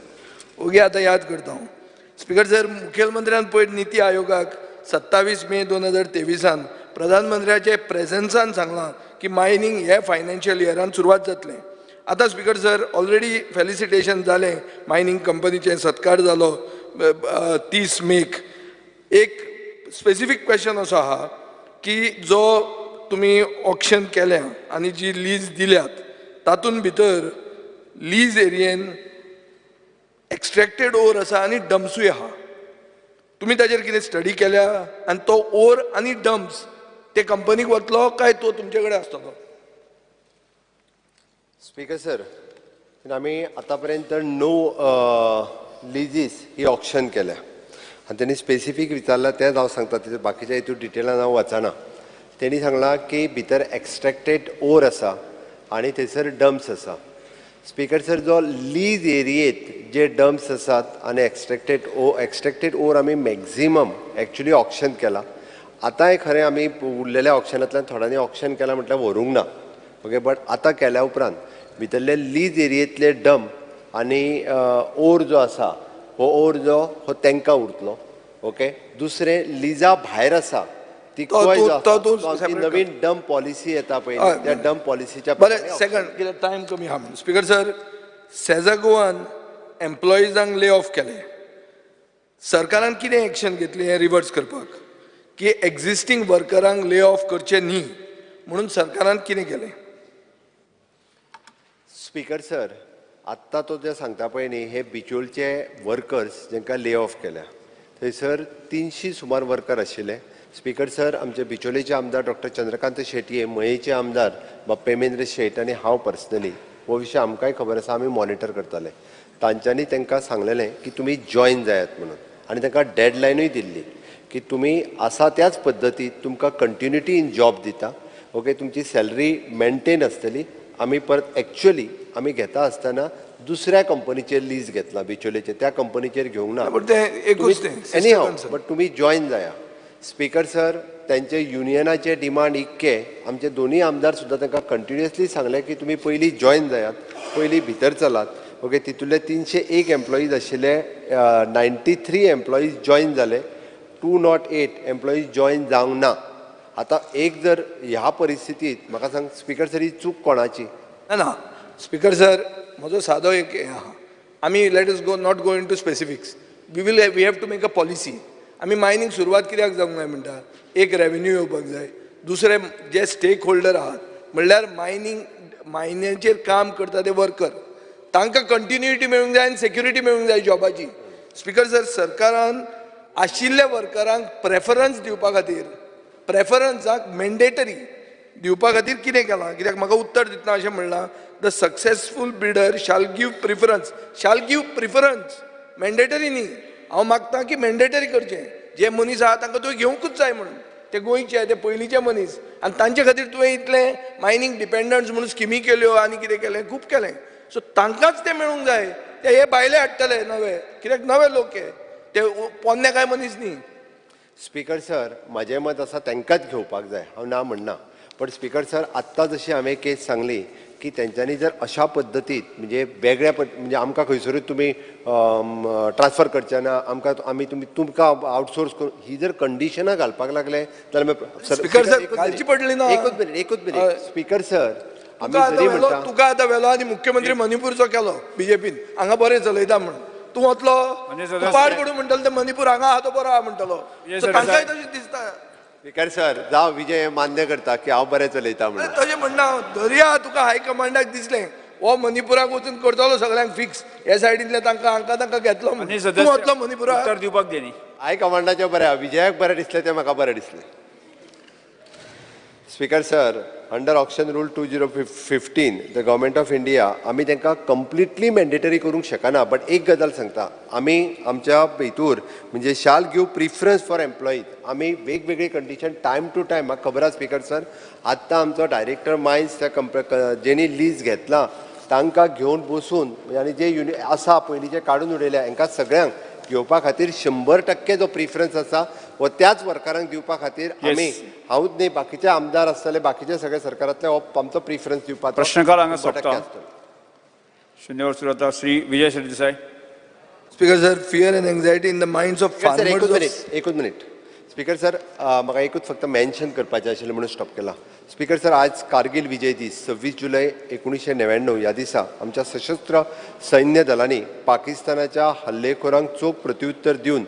ओगे आतां याद करता हांव. स्पीकर सर, मुखेलमंत्र्यान पयर निती आयोगाक 27 मे 2023 प्रधानमंत्र्याचे प्रेझन्सान सांगलां की मायनींग हे फायनान्शियल इयरान सुरवात जातलें. आतां स्पीकर सर, ऑलरेडी फेलिसिटेशन जालें, मायनींग कंपनीचें सत्कार जालो 30 मेक. एक स्पेसिफीक क्वेश्चन असो आहा की जो तुमी ऑक्शन केल्या आनी जी लीज दिल्यात तातूंत भितर लीज एरियेन एक्स्ट्रॅक्टेड ओर आसा आनी डम्सूय आहा. तुमी ताजेर कितें स्टडी केल्या आनी तो ओर आनी डम्स ते कंपनीक वतलो काय तो तुमचे कडेन आसतलो? स्पीकर सर, आमी आतां पर्यंत 9 लिजीस ही ऑक्शन केल्या आनी तेणी स्पेसिफीक विचारलां तेंच हांव सांगता, तितून बाकीच्या हितून डिटेलान हांव वचना. तेणी सांगलां की भितर एक्स्ट्रॅक्टेड ओर आसा आनी थंयसर डम्स आसा. स्पीकर सर, जो लीज एरियेत जे डम्स आसात आनी एक्स्ट्रॅक्टेड ओर आमी मॅक्झिमम एक्चुली ऑक्शन केला. आतांय खरें आमी उरलेल्या ऑक्शनांतल्यान थोड्यांनी ऑक्शन केलां म्हटल्यार व्हरूंक ना, ओके, बट आतां केल्या उपरांत भितरले लीज एरियेंतले डम्प आनी ओर जो आसा हो ओर जो हो तांकां उरतलो, ओके. दुसरें लिजा भायर आसा ती नवीन डम्प पॉलिसी येता पळय, त्या डम्प पॉलिसीच्या. बरें, सेकंड कित्याक टायम कमी आहा म्हणून. स्पीकर सर, सेजा गोवान एम्प्लॉइजांक ले ऑफ केले. सरकारान कितें एक्शन घेतली हें रिवर्स करपाक की एक्झिस्टींग वर्करांक ले ऑफ करचें न्ही म्हणून सरकारान कितें केलें? स्पीकर सर, आत्तां तो जे सांगता पळय न्ही, हे बिचोलचे वर्कर्स जांकां ले ऑफ केल्या थंयसर 300 सुमार वर्कर आशिल्ले. स्पीकर सर, आमचे बिचोलेचे आमदार डॉक्टर चंद्रकांत शेटये, मयेचे आमदार बाब प्रेमेंद्र शेट आनी हांव पर्सनली हो विशय आमकांय खबर आसा, आमी मॉनिटर करताले. तांच्यांनी तांकां सांगलेलें की तुमी जॉयन जायात म्हणून, आनी तांकां डेडलायनूय दिल्ली की तुमी आसा त्याच पद्दतीत तुमकां कंटिन्युटी इन जॉब दिता, ओके, तुमची सॅलरी मेनटेन आसतली. आमी परत एक्चुअली आमी घेता आसतना दुसऱ्या कंपनीचेर लीज घेतला बिचोलेचे, त्या कंपनीचेर घेवंक ना, एनी हाव, बट तुमी जॉयन जाया. स्पीकर सर, त्यांचे युनियनाचे डिमांड इतके आमचे दोन्ही आमदार सुद्दां तांकां कंटिन्युअसली सांगलें की तुमी पयलीं जॉयन जायात, पयलीं भितर चलात, ओके. तितूंतले 301 एम्प्लॉईज आशिल्ले, 93 एम्प्लॉईज जॉयन जाले, 208 एम्प्लॉईज जॉयन जावंक ना. आतां एक जर ह्या परिस्थितीत म्हाका सांग स्पीकर सर, ही चूक कोणाची? ना ना स्पीकर सर, म्हजो सादो एक हें आहा, आमी let us go not go into specifics, we have to make a policy. आमी मायनींग सुरवात कित्याक जावंक जाय म्हणटा, एक रेवेन्यू येवपाक जाय, दुसरें जे स्टेक होल्डर आहात म्हणल्यार मायनिंगाचेर काम करता ते वर्कर, तांकां कंटिन्युटी मेळूंक जाय आनी सेक्युरिटी मेळूंक जाय जॉबाची. स्पीकर सर, सरकारान आशिल्ल्या वर्करांक प्रेफरन्स दिवपा खातीर, प्रेफरन्साक मॅन्डेटरी दिवपा खातीर कितें केलां? कित्याक म्हाका उत्तर दितना अशें म्हणलां, the successful bidder shall give preference, shall give preference, mandatory न्ही. हांव मागता की मॅन्डेटरी करचें, जे मनीस आहा तांकां तुवें घेवंकूच जाय म्हणून, ते गोंयचे ते पयलींचे मनीस आनी तांचे खातीर तुवें इतलें मायनींग डिपेंडन्स म्हणून स्किमी केल्यो आनी कितें केलें, खूब केलें. सो तांकांच तें मेळूंक जाय. ते हे भायले हाडटले नवे, कित्याक नवे लोक हे, ते पोन्ने कांय मनीस न्ही. स्पीकर सर, म्हाजें मत आसा तांकांच घेवपाक जाय, हांव ना म्हणना, पण स्पीकर सर आत्तां जशी हांवें केस सांगली की तेंच्यांनी जर अशा पद्दतीत म्हणजे वेगळ्या म्हणजे आमकां खंयसरूय तुमी ट्रान्सफर करचे ना, आमकां आमी तुमी तुमकां आउटसोर्स करून ही जर कंडिशनां घालपाक लागले जाल्यार स्पीकर सर घालची पडली ना. एकूच मिनीट, एकूच मिनीट स्पीकर सर, तुका आतां व्हेलो आनी मुख्यमंत्री मणिपूरचो केलो बीजेपीन, हांगा बरें चलयता म्हण तूं वतलो, पाड पडूं म्हणटलो ते मणिपूर हांगा आहा तो बरो आहा म्हणटलो, तांकांय तशें दिसता. स्पीकर सर, जावं विजय मान्य करता की हांव बरें चलयता म्हणून, तशें म्हणना हांव. दर्या तुका हायकमांडाक दिसलें हो मणिपुराक वचून करतलो सगळ्यांक फिक्स, हे सायडींतले तांकां हांकां तांकां घेतलो, तूं वतलो मणिपुराक उत्तर दिवपाक दी न्ही. हायकमांडाचें बरें, विजयाक बरें दिसलें तें म्हाका बरें दिसलें. Speaker sir, under auction rule 2015 the government of India आमी तांकां कंप्लिटली मॅन्डेटरी करूंक शकना, बट एक गजाल सांगता, आमी आमच्या भितूर म्हणजे shall give preference for employees. आमी वेगवेगळी कंडिशन टायम टू टायम, म्हाका खबर आसा स्पीकर सर, आत्तां आमचो डायरेक्टर मायन्स त्या जेणी लीज घेतला तांकां घेवन बसून आनी जे युनि आसा पयलींचे काडून उडयल्या हांकां सगळ्यांक घेवपा खातीर 100% जो प्रिफरन्स आसा हो त्याच वर्करांक दिवपा खातीर आमी, हांवूच न्ही बाकीचे आमदार आसतले, बाकीचे सगळे सरकारांतले हो आमचो प्रिफरन्स दिवपाचो. प्रश्नकाळ हांगा सोंपता. शून्यवर सुरू जाता. Shri Vijay Sardesai. Speaker sir, fear and anxiety in the minds of farmers. एकूच मिनीट स्पीकर सर, म्हाका एकूच फक्त मेन्शन करपाचें आशिल्लें म्हणून स्टॉप केला. स्पीकर सर, आज कारगील विजय दीस 26 जुलय 1999 ह्या दिसा आमच्या सशस्त्र सैन्य दलांनी पाकिस्तानाच्या हल्लेखोरांक चोख प्रत्युत्तर दिवन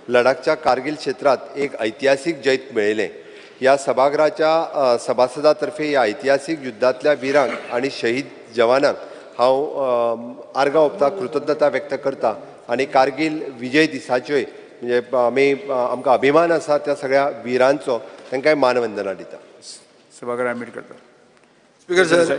लडाखच्या कारगील क्षेत्रांत एक ऐतिहासीक जैत मेळयलें. ह्या सभागृहाच्या सभासदा तर्फे ह्या ऐतिहासीक युद्धांतल्या विरांक आनी शहीद जवानांक हांव आर्गां ओंपता, कृतज्ञता व्यक्त करता आनी कारगील विजय दिसाच्योय म्हणजे आमी आमकां अभिमान आसा त्या सगळ्या विरांचो, तांकांय मानवंदना दिता. सभागृह मीट करता. Speaker sir,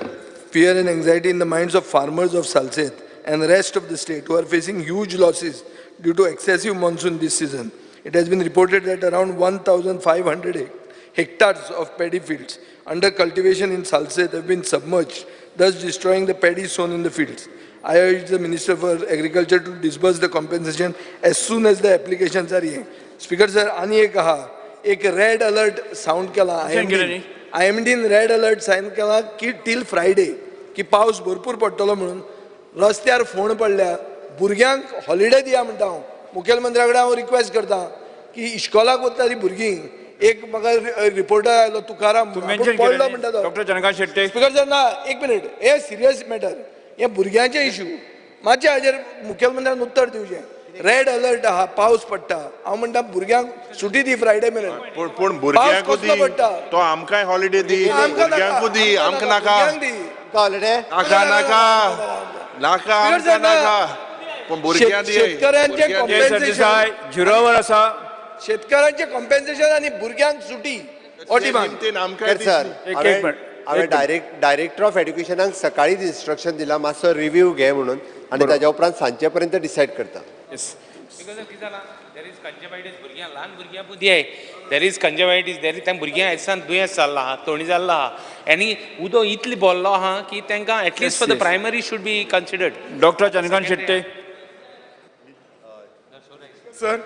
fear and anxiety in the minds of farmers of Salcete and rest of the state who are facing huge losses due to excessive monsoon this season. It has been reported that around 1,500 hectares of paddy fields under cultivation in Salcete have been submerged, thus destroying the paddy sown in the fields. I urge the Minister for Agriculture to disburse the compensation as soon as the applications are in. Speaker sir, ani ek aha, ek red alert sound केला IMD red alert sign केला की till Friday की पावस भरपूर पडटलो म्हणून. रस्त्यार फोण पडल्या, भुरग्यांक हॉलिडे दिया म्हणटा हांव. मुखेलमंत्र्या कडेन हांव रिक्वेस्ट करता की इश्कोलाक वता ती भुरगीं. एक म्हाका रिपोर्टर आयलो तुकाराम पडलो म्हणटा तो. Doctor Chandrakant Shette. Speaker sir ना, एक मिनीट, हे सिरियस मॅटर, हे भुरग्यांचे इशू, मातशें हाजेर मुखेलमंत्र्यान उत्तर दिवचें. रेड अलर्ट आहा, पावस पडटा, हांव म्हणटा भुरग्यांक सुटी दी फ्रायडे मेरेन. पूण भुरग्यांक पडटा तो आमकांय हॉलिडे दी, भुरग्यांकूय दी, आमकां नाका हॉलिडे, नाका नाका नाका आमकां नाका, पूण भुरग्यांक दी. शेतकऱ्यांचें कॉम्पेन्सेशन झिरोवर आसा, शेतकऱ्यांचें कॉम्पेन्सेशन आनी भुरग्यांक सुटी हो डिमांड. सर, हांवें डायरेक्टर ऑफ एड्युकेशनाक सकाळीच इन्स्ट्रक्शन दिलां मातसो रिव्यू घे म्हणून, आनी ताज्या उपरांत सांजचे पर्यंत डिसायड करता. भुरग्यां ल्हान भुरग्यां बुद्दी आहे, there is conjunctivitis, there is भुरग्यां आयसान दुयेंस जाल्लो आहा, तोणी जाल्लो आहा आनी उदक इतलें बोल्लो आहा की तांकां at least for the primary should be considered. Doctor Chandrakant Shetye. Sir,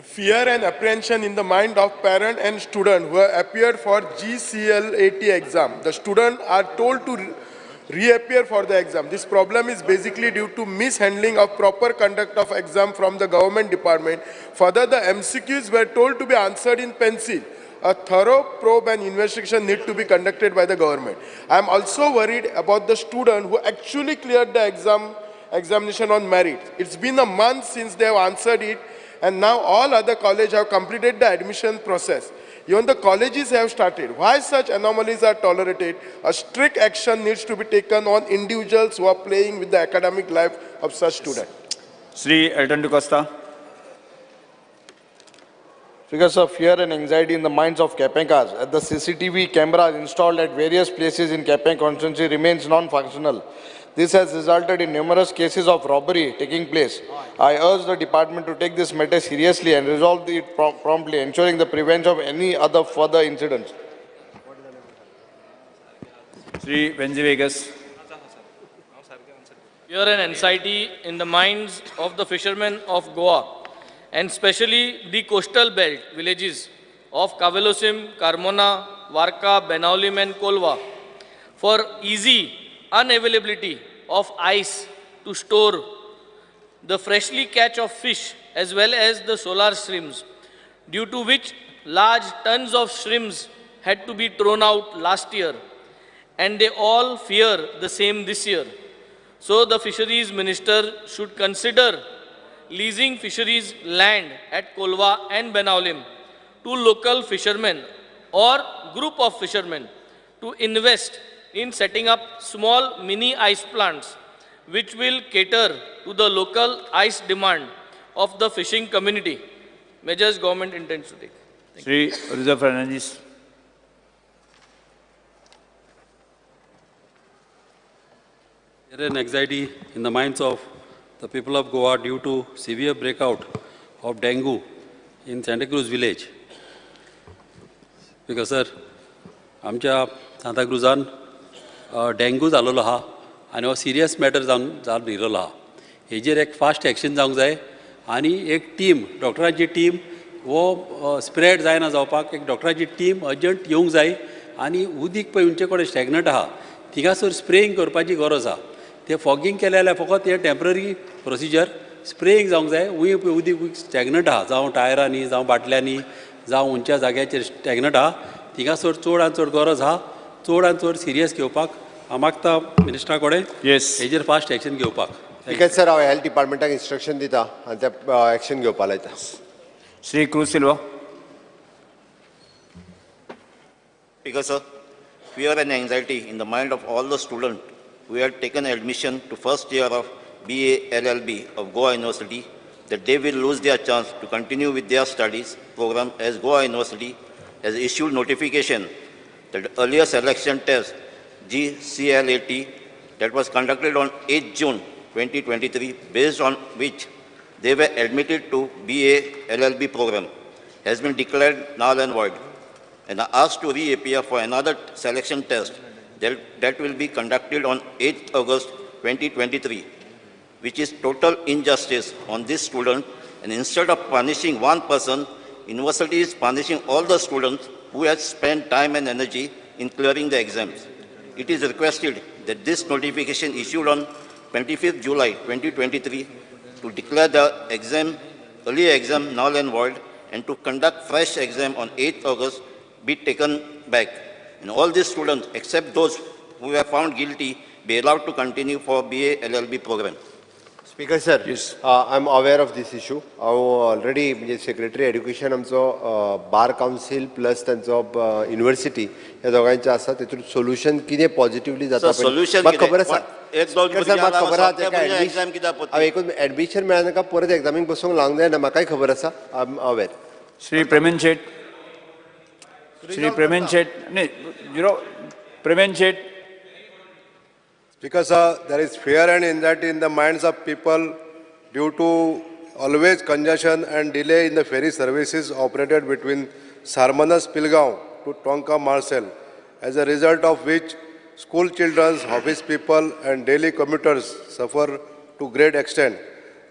fear and apprehension in the mind of parent and student who have appeared for GCLAT exam. The students are told to reappear for the exam. This problem is basically due to mishandling of proper conduct of exam from the government department. Further, the MCQs were told to be answered in pencil. A thorough probe and investigation need to be conducted by the government. I am also worried about the student who actually cleared the examination on merit. It's been a month since they have answered it, and now all other colleges have completed the admission process. Even the colleges have started. Why such anomalies are tolerated? A strict action needs to be taken on individuals who are playing with the academic life of such students. Shri Elton D'Costa. Figures of fear and anxiety in the minds of Kepenkars at the CCTV cameras installed at various places in Kepen constituency remains non-functional. This has resulted in numerous cases of robbery taking place. I urge the department to take this matter seriously and resolve it promptly, ensuring the prevention of any other further incidents. Shri Venzy Viegas. Fear and anxiety in the minds of the fishermen of Goa, and especially the coastal belt villages of Cavelossim, Carmona, Varca, Benaulim and Kolva, for easy unavailability of ice to store the freshly catch of fish as well as the solar shrimps, due to which large tons of shrimps had to be thrown out last year, and they all fear the same this year. So the fisheries minister should consider leasing fisheries land at Kolwa and Benaulim to local fishermen or group of fishermen to invest in setting up small mini ice plants which will cater to the local ice demand of the fishing community. Measures government intends to take. Shri Riza Fernandes. There is an anxiety in the minds of the people of Goa due to severe breakout of dengue in Santa Cruz village. Because sir, आमच्या सांताक्रुजान डेंगू जाल्लो आहा आनी हो सिरियस मॅटर जावन येयल्लो आहा. हेजेर एक फास्ट एक्शन जावंक जाय आनी एक टीम, डॉक्टरांची टीम हो स्प्रेड जायना जावपाक एक डॉक्टरांची टीम अर्जंट येवंक जाय आनी उदीक पळय उंचे कडेन स्टॅग्नट आहा थिंगासर स्प्रेइंग करपाची गरज आहा. ते फॉगिंग केलें जाल्यार फकत हें टेम्पररी प्रोसिजर, स्प्रेइंग जावंक जाय. उंय पळय उदीक स्टॅग्नट आहा, जावं टायरांनी जावं बाटल्यांनी जावं उंच्या जाग्याचेर स्टॅग्नट आहा, थिंगासर चड आनी चड गरज आहा, चड आनी चड सिरियस घेवपाक हांव मागता मिनिस्टरा कडेन हेजेर फास्ट एक्शन घेवपाक. ठीक आहे सर, हांव हेल्थ डिपार्टमेंटाक इन्स्ट्रक्शन दिता आनी ते एक्शन घेवपाक लायता. Shri Cruz Silva. Speaker sir, fear and anxiety in the mind of all the students who had taken admission to first year of BA LLB of Goa University that they will lose their chance to continue with their studies program as Goa University has issued notification that earlier selection test GCLAT that was conducted on 8 June 2023 based on which they were admitted to BA LLB program has been declared null and void and are asked to reappear for another selection test that will be conducted on 8th August 2023, which is total injustice on this student. And instead of punishing one person, university is punishing all the students who have spent time and energy in clearing the exams. It is requested that this notification issued on 25th July 2023 to declare the exam, early exam null and void, and to conduct fresh exam on 8th August be taken back. And all these students, except those who were found guilty, be allowed to continue for BA LLB program. Speaker sir, yes. I am aware of this issue. हांव ऑलरेडी म्हणजे सेक्रेटरी एड्युकेशन आमचो बार कावन्सील प्लस तांचो युनिवर्सिटी ह्या दोगांयचें आसा, तेतून सोल्युशन कितें पॉजिटिवली जाता म्हाका खबर आसा. म्हाका खबर आसा हांवें एकूण एडमिशन मेळना परत एग्जामीक बसूंक लावंक जायना, म्हाकाय खबर आसा. I am aware. Shri Premen Shet. Shri Premen Shet न्ही zero Premen Shet. Because there is fear and anxiety in the minds of people due to always congestion and delay in the ferry services operated between Sarmanas Pilgaon to Tonka Marcel, as a result of which school children, office people and daily commuters suffer to great extent.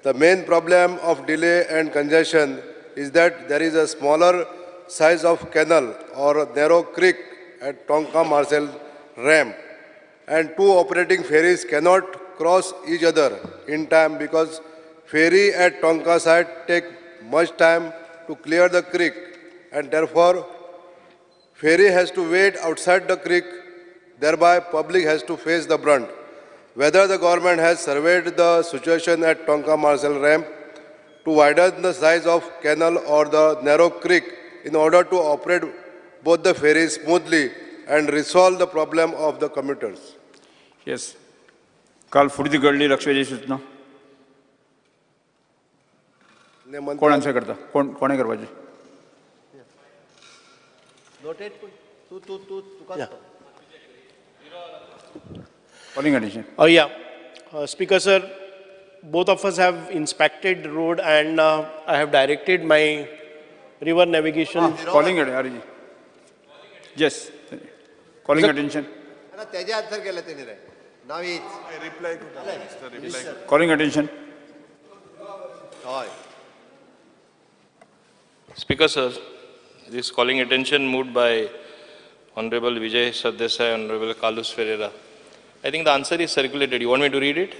The main problem of delay and congestion is that there is a smaller size of canal or narrow creek at Tonka Marcel ramp, and two operating ferries cannot cross each other in time because ferry at Tonka side take much time to clear the creek, and therefore ferry has to wait outside the creek, thereby public has to face the brunt. Whether the government has surveyed the situation at Tonka Marcel ramp to widen the size of canal or the narrow creek in order to operate both the ferries smoothly and resolve the problem of the commuters. Yes. काल फुडली घडली लक्षवेधी सूचना कोण आन्सर करता? कोण कोणें करपाचें? Calling attention. Oh yeah. Speaker sir, both of us have inspected road and I have directed my river navigation. Calling attention. Yes. Calling attention. तेजे आन्सर केले तेणी रे. Now it's reply reply. Calling attention. Speaker sir, this calling attention moved by Honorable Vijay Sardesai, Honorable Carlos Ferreira. I think the answer is circulated. You want me to read it?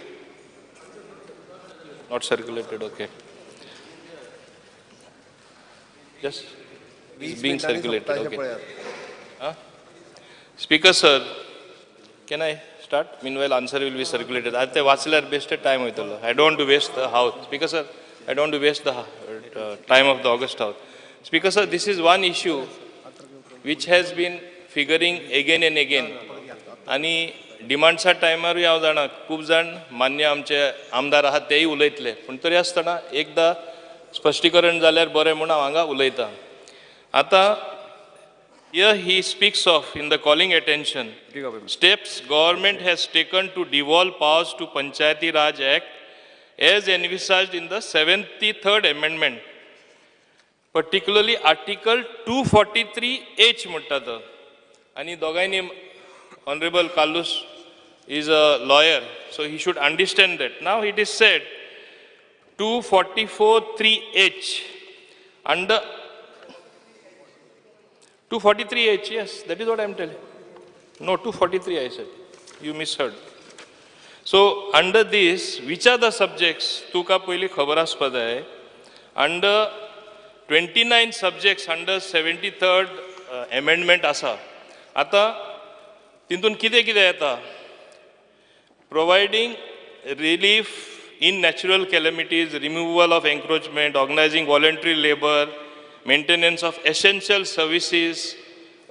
Not circulated, okay. Yes, it's being circulated, okay. Huh? Speaker sir, Can I start? Meanwhile, answer will be circulated. आतां ते वाचल्यार बेश्टे टायम वयतलो. I don't to waste the house. Speaker sir, I don't to waste the time of the august house. Speaker sir, this is one issue which has been figuring again and again. आनी डिमांड्सा टायमारूय हांव जाणा खूब जाण मान्य आमचे आमदार आहात तेय उलयतले, पूण तरी आसतना एकदां स्पश्टीकरण जाल्यार बरें म्हूण हांव हांगा उलयतां. आतां here he speaks of in the calling attention steps government has taken to devolve powers to Panchayati Raj Act as envisaged in the 73rd amendment, particularly Article 243H म्हणटा तो. आनी दोगांयनी Honorable Carlos is a lawyer, so he should understand that. Now it is said 244(3)H under 243H, yes, that is what I am telling. No, 243 I said, you misheard. So under this, which are the subjects, तुका पयली खबर आसपा जाय. Under 29 subjects under 73rd amendment आसा. आतां तितून कितें कितें येता? Providing relief in natural calamities, removal of encroachment, organizing voluntary labor, maintenance of essential services,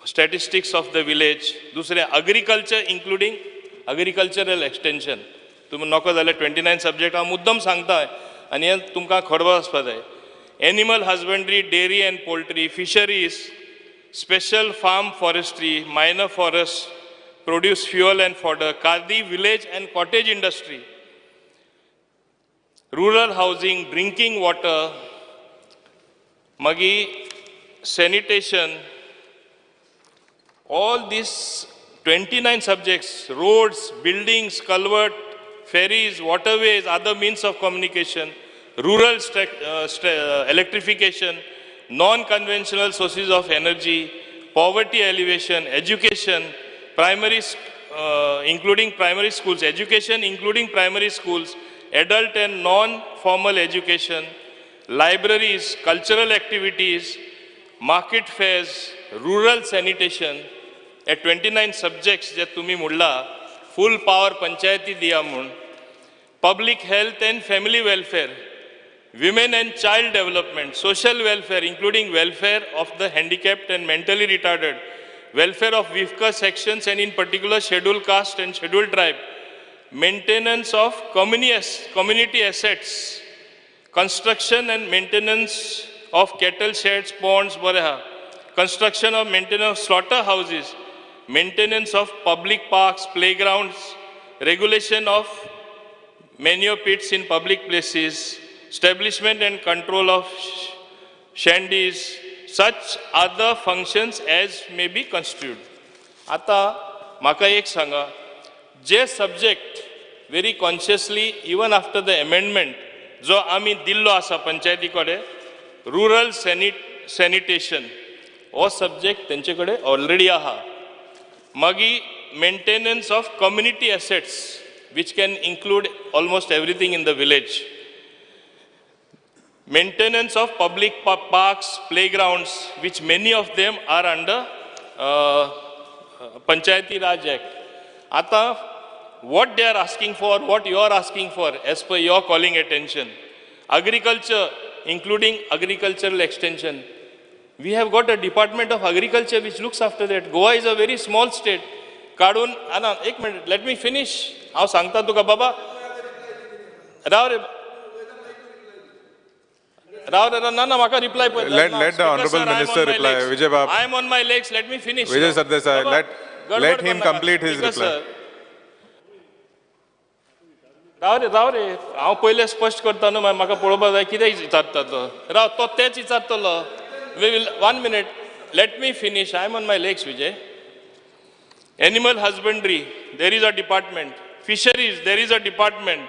statistics of the village. दुसरें agriculture including agricultural extension. तुमी नको जाल्यार 29 subject हांव मुद्दम सांगता आनी हें तुमकां खबर आसपा जाय. Animal husbandry, dairy and poultry, fisheries, special farm forestry, minor forest, produce fuel and fodder, khadi village and cottage industry, rural housing, drinking water, मागीर sanitation, all these 29 subjects, roads, buildings, culvert, ferries, waterways, other means of communication, rural electrification, non-conventional sources of energy, poverty alleviation, education, primary, including primary schools, education including primary schools, adult and non-formal education, libraries, cultural activities, market fairs, rural sanitation. At 29 subjects जे तुम्ही म्हणला full power पंचायती दिया म्हूण, public health and family welfare, women and child development, social welfare including welfare of the handicapped and mentally retarded, welfare of weaker sections and in particular scheduled caste and scheduled tribe, maintenance of community assets, construction and maintenance of cattle sheds, ponds, construction of maintenance of slaughter houses, maintenance of public parks, playgrounds, regulation of manure pits in public places, establishment and control of shandies, such other functions as may be construed. आता म्हाका एक सांगा, जे subject very consciously even after the amendment जो आमी दिल्लो आसा पंचायती कडेन, रुरल सॅनिटेशन हो सब्जेक्ट तेंचे कडेन ऑलरेडी आहा. मागीर maintenance of community assets which can include almost everything in the village, maintenance of public parks, playgrounds, which many of them are under Panchayati Raj Act. Ata, what they are asking for, what you are asking for, as per your calling attention, agriculture, including agricultural extension. We have got a department of agriculture which looks after that. Goa is a very small state. Kadun, Anna, ek minute, let me finish. हांव सांगता तुका बाबा, राव रे राव रे, ना ना म्हाका reply. Let the honorable minister reply. Vijay Bab, I am on my legs, let me finish. Vijay Sardesai, let him complete his reply. राव रे राव रे, हांव पयलें स्पश्ट करता न्हू, म्हाका पळोवपा जाय कितें विचारता तो. राव, तो तेच विचारतलो. We will 1 minute, let me finish. I am on my legs, Vijay. Animal husbandry, there is a department. Fisheries, there is a department.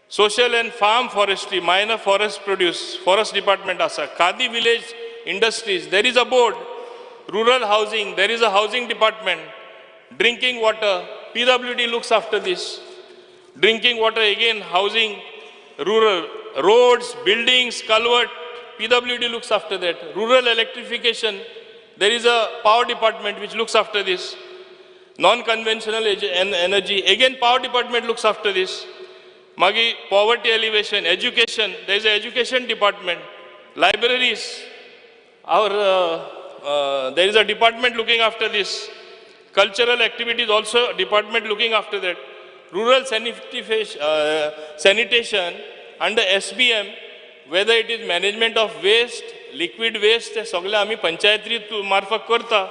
Social and farm forestry, minor forest produce, forest department asa. Khadi village industries, there is a board. Rural housing, there is a housing department. Drinking water, PWD looks after this. Drinking water again, housing, rural, roads, buildings, culvert, PWD looks after that. Rural electrification, there is a power department which looks after this. Non conventional energy, again power department looks after this. मागीर poverty alleviation, education, there is a education department, libraries, our there is a department looking after this. Cultural activities also department looking after that. Rural sanitation under SBM, whether it is management of waste, liquid waste, ते सगळे आमी पंचायती मार्फत करता.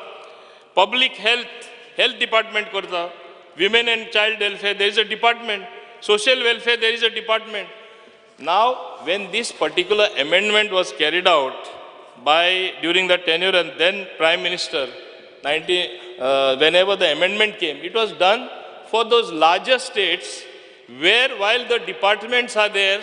पब्लीक हेल्थ, हेल्थ डिपार्टमेंट करता. Women and child welfare, there is a department. Social welfare, there is a department. Now when this particular amendment was carried out by during the tenure and then Prime Minister, whenever the amendment came, it was done for those larger states where while the departments are there,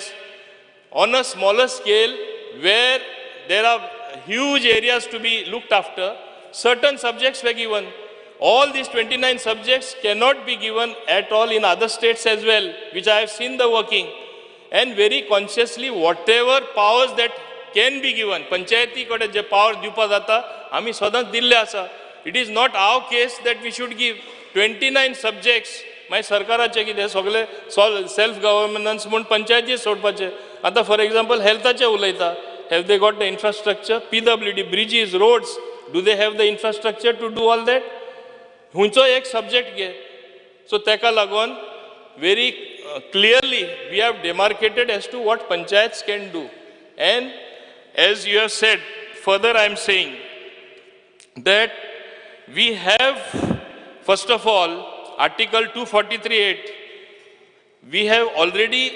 on a smaller scale where there are huge areas to be looked after, certain subjects were given. All these 29 subjects cannot be given at all in other states as well, which I have seen the working. And very consciously, whatever powers that can be given, पंचायती कडेन जे पावर दिवपा जाता आमी सदांच दिल्ले आसा. It is not our case that we should give 29 subjects. मागीर सरकाराचें कितें सगळे सेल्फ गव्हर्नन्स म्हूण पंचायती सोडपाचें. आतां फॉर एग्जाम्पल हेल्थाचें उलयता, have they got the infrastructure? PWD, bridges, roads, do they have the infrastructure to do all that? खंयचो एक सब्जेक्ट घे. सो तेका लागून very clearly we have demarcated as to what panchayats can do. And as you have said, further I am saying that we have, first of all, Article 243(8), we have already,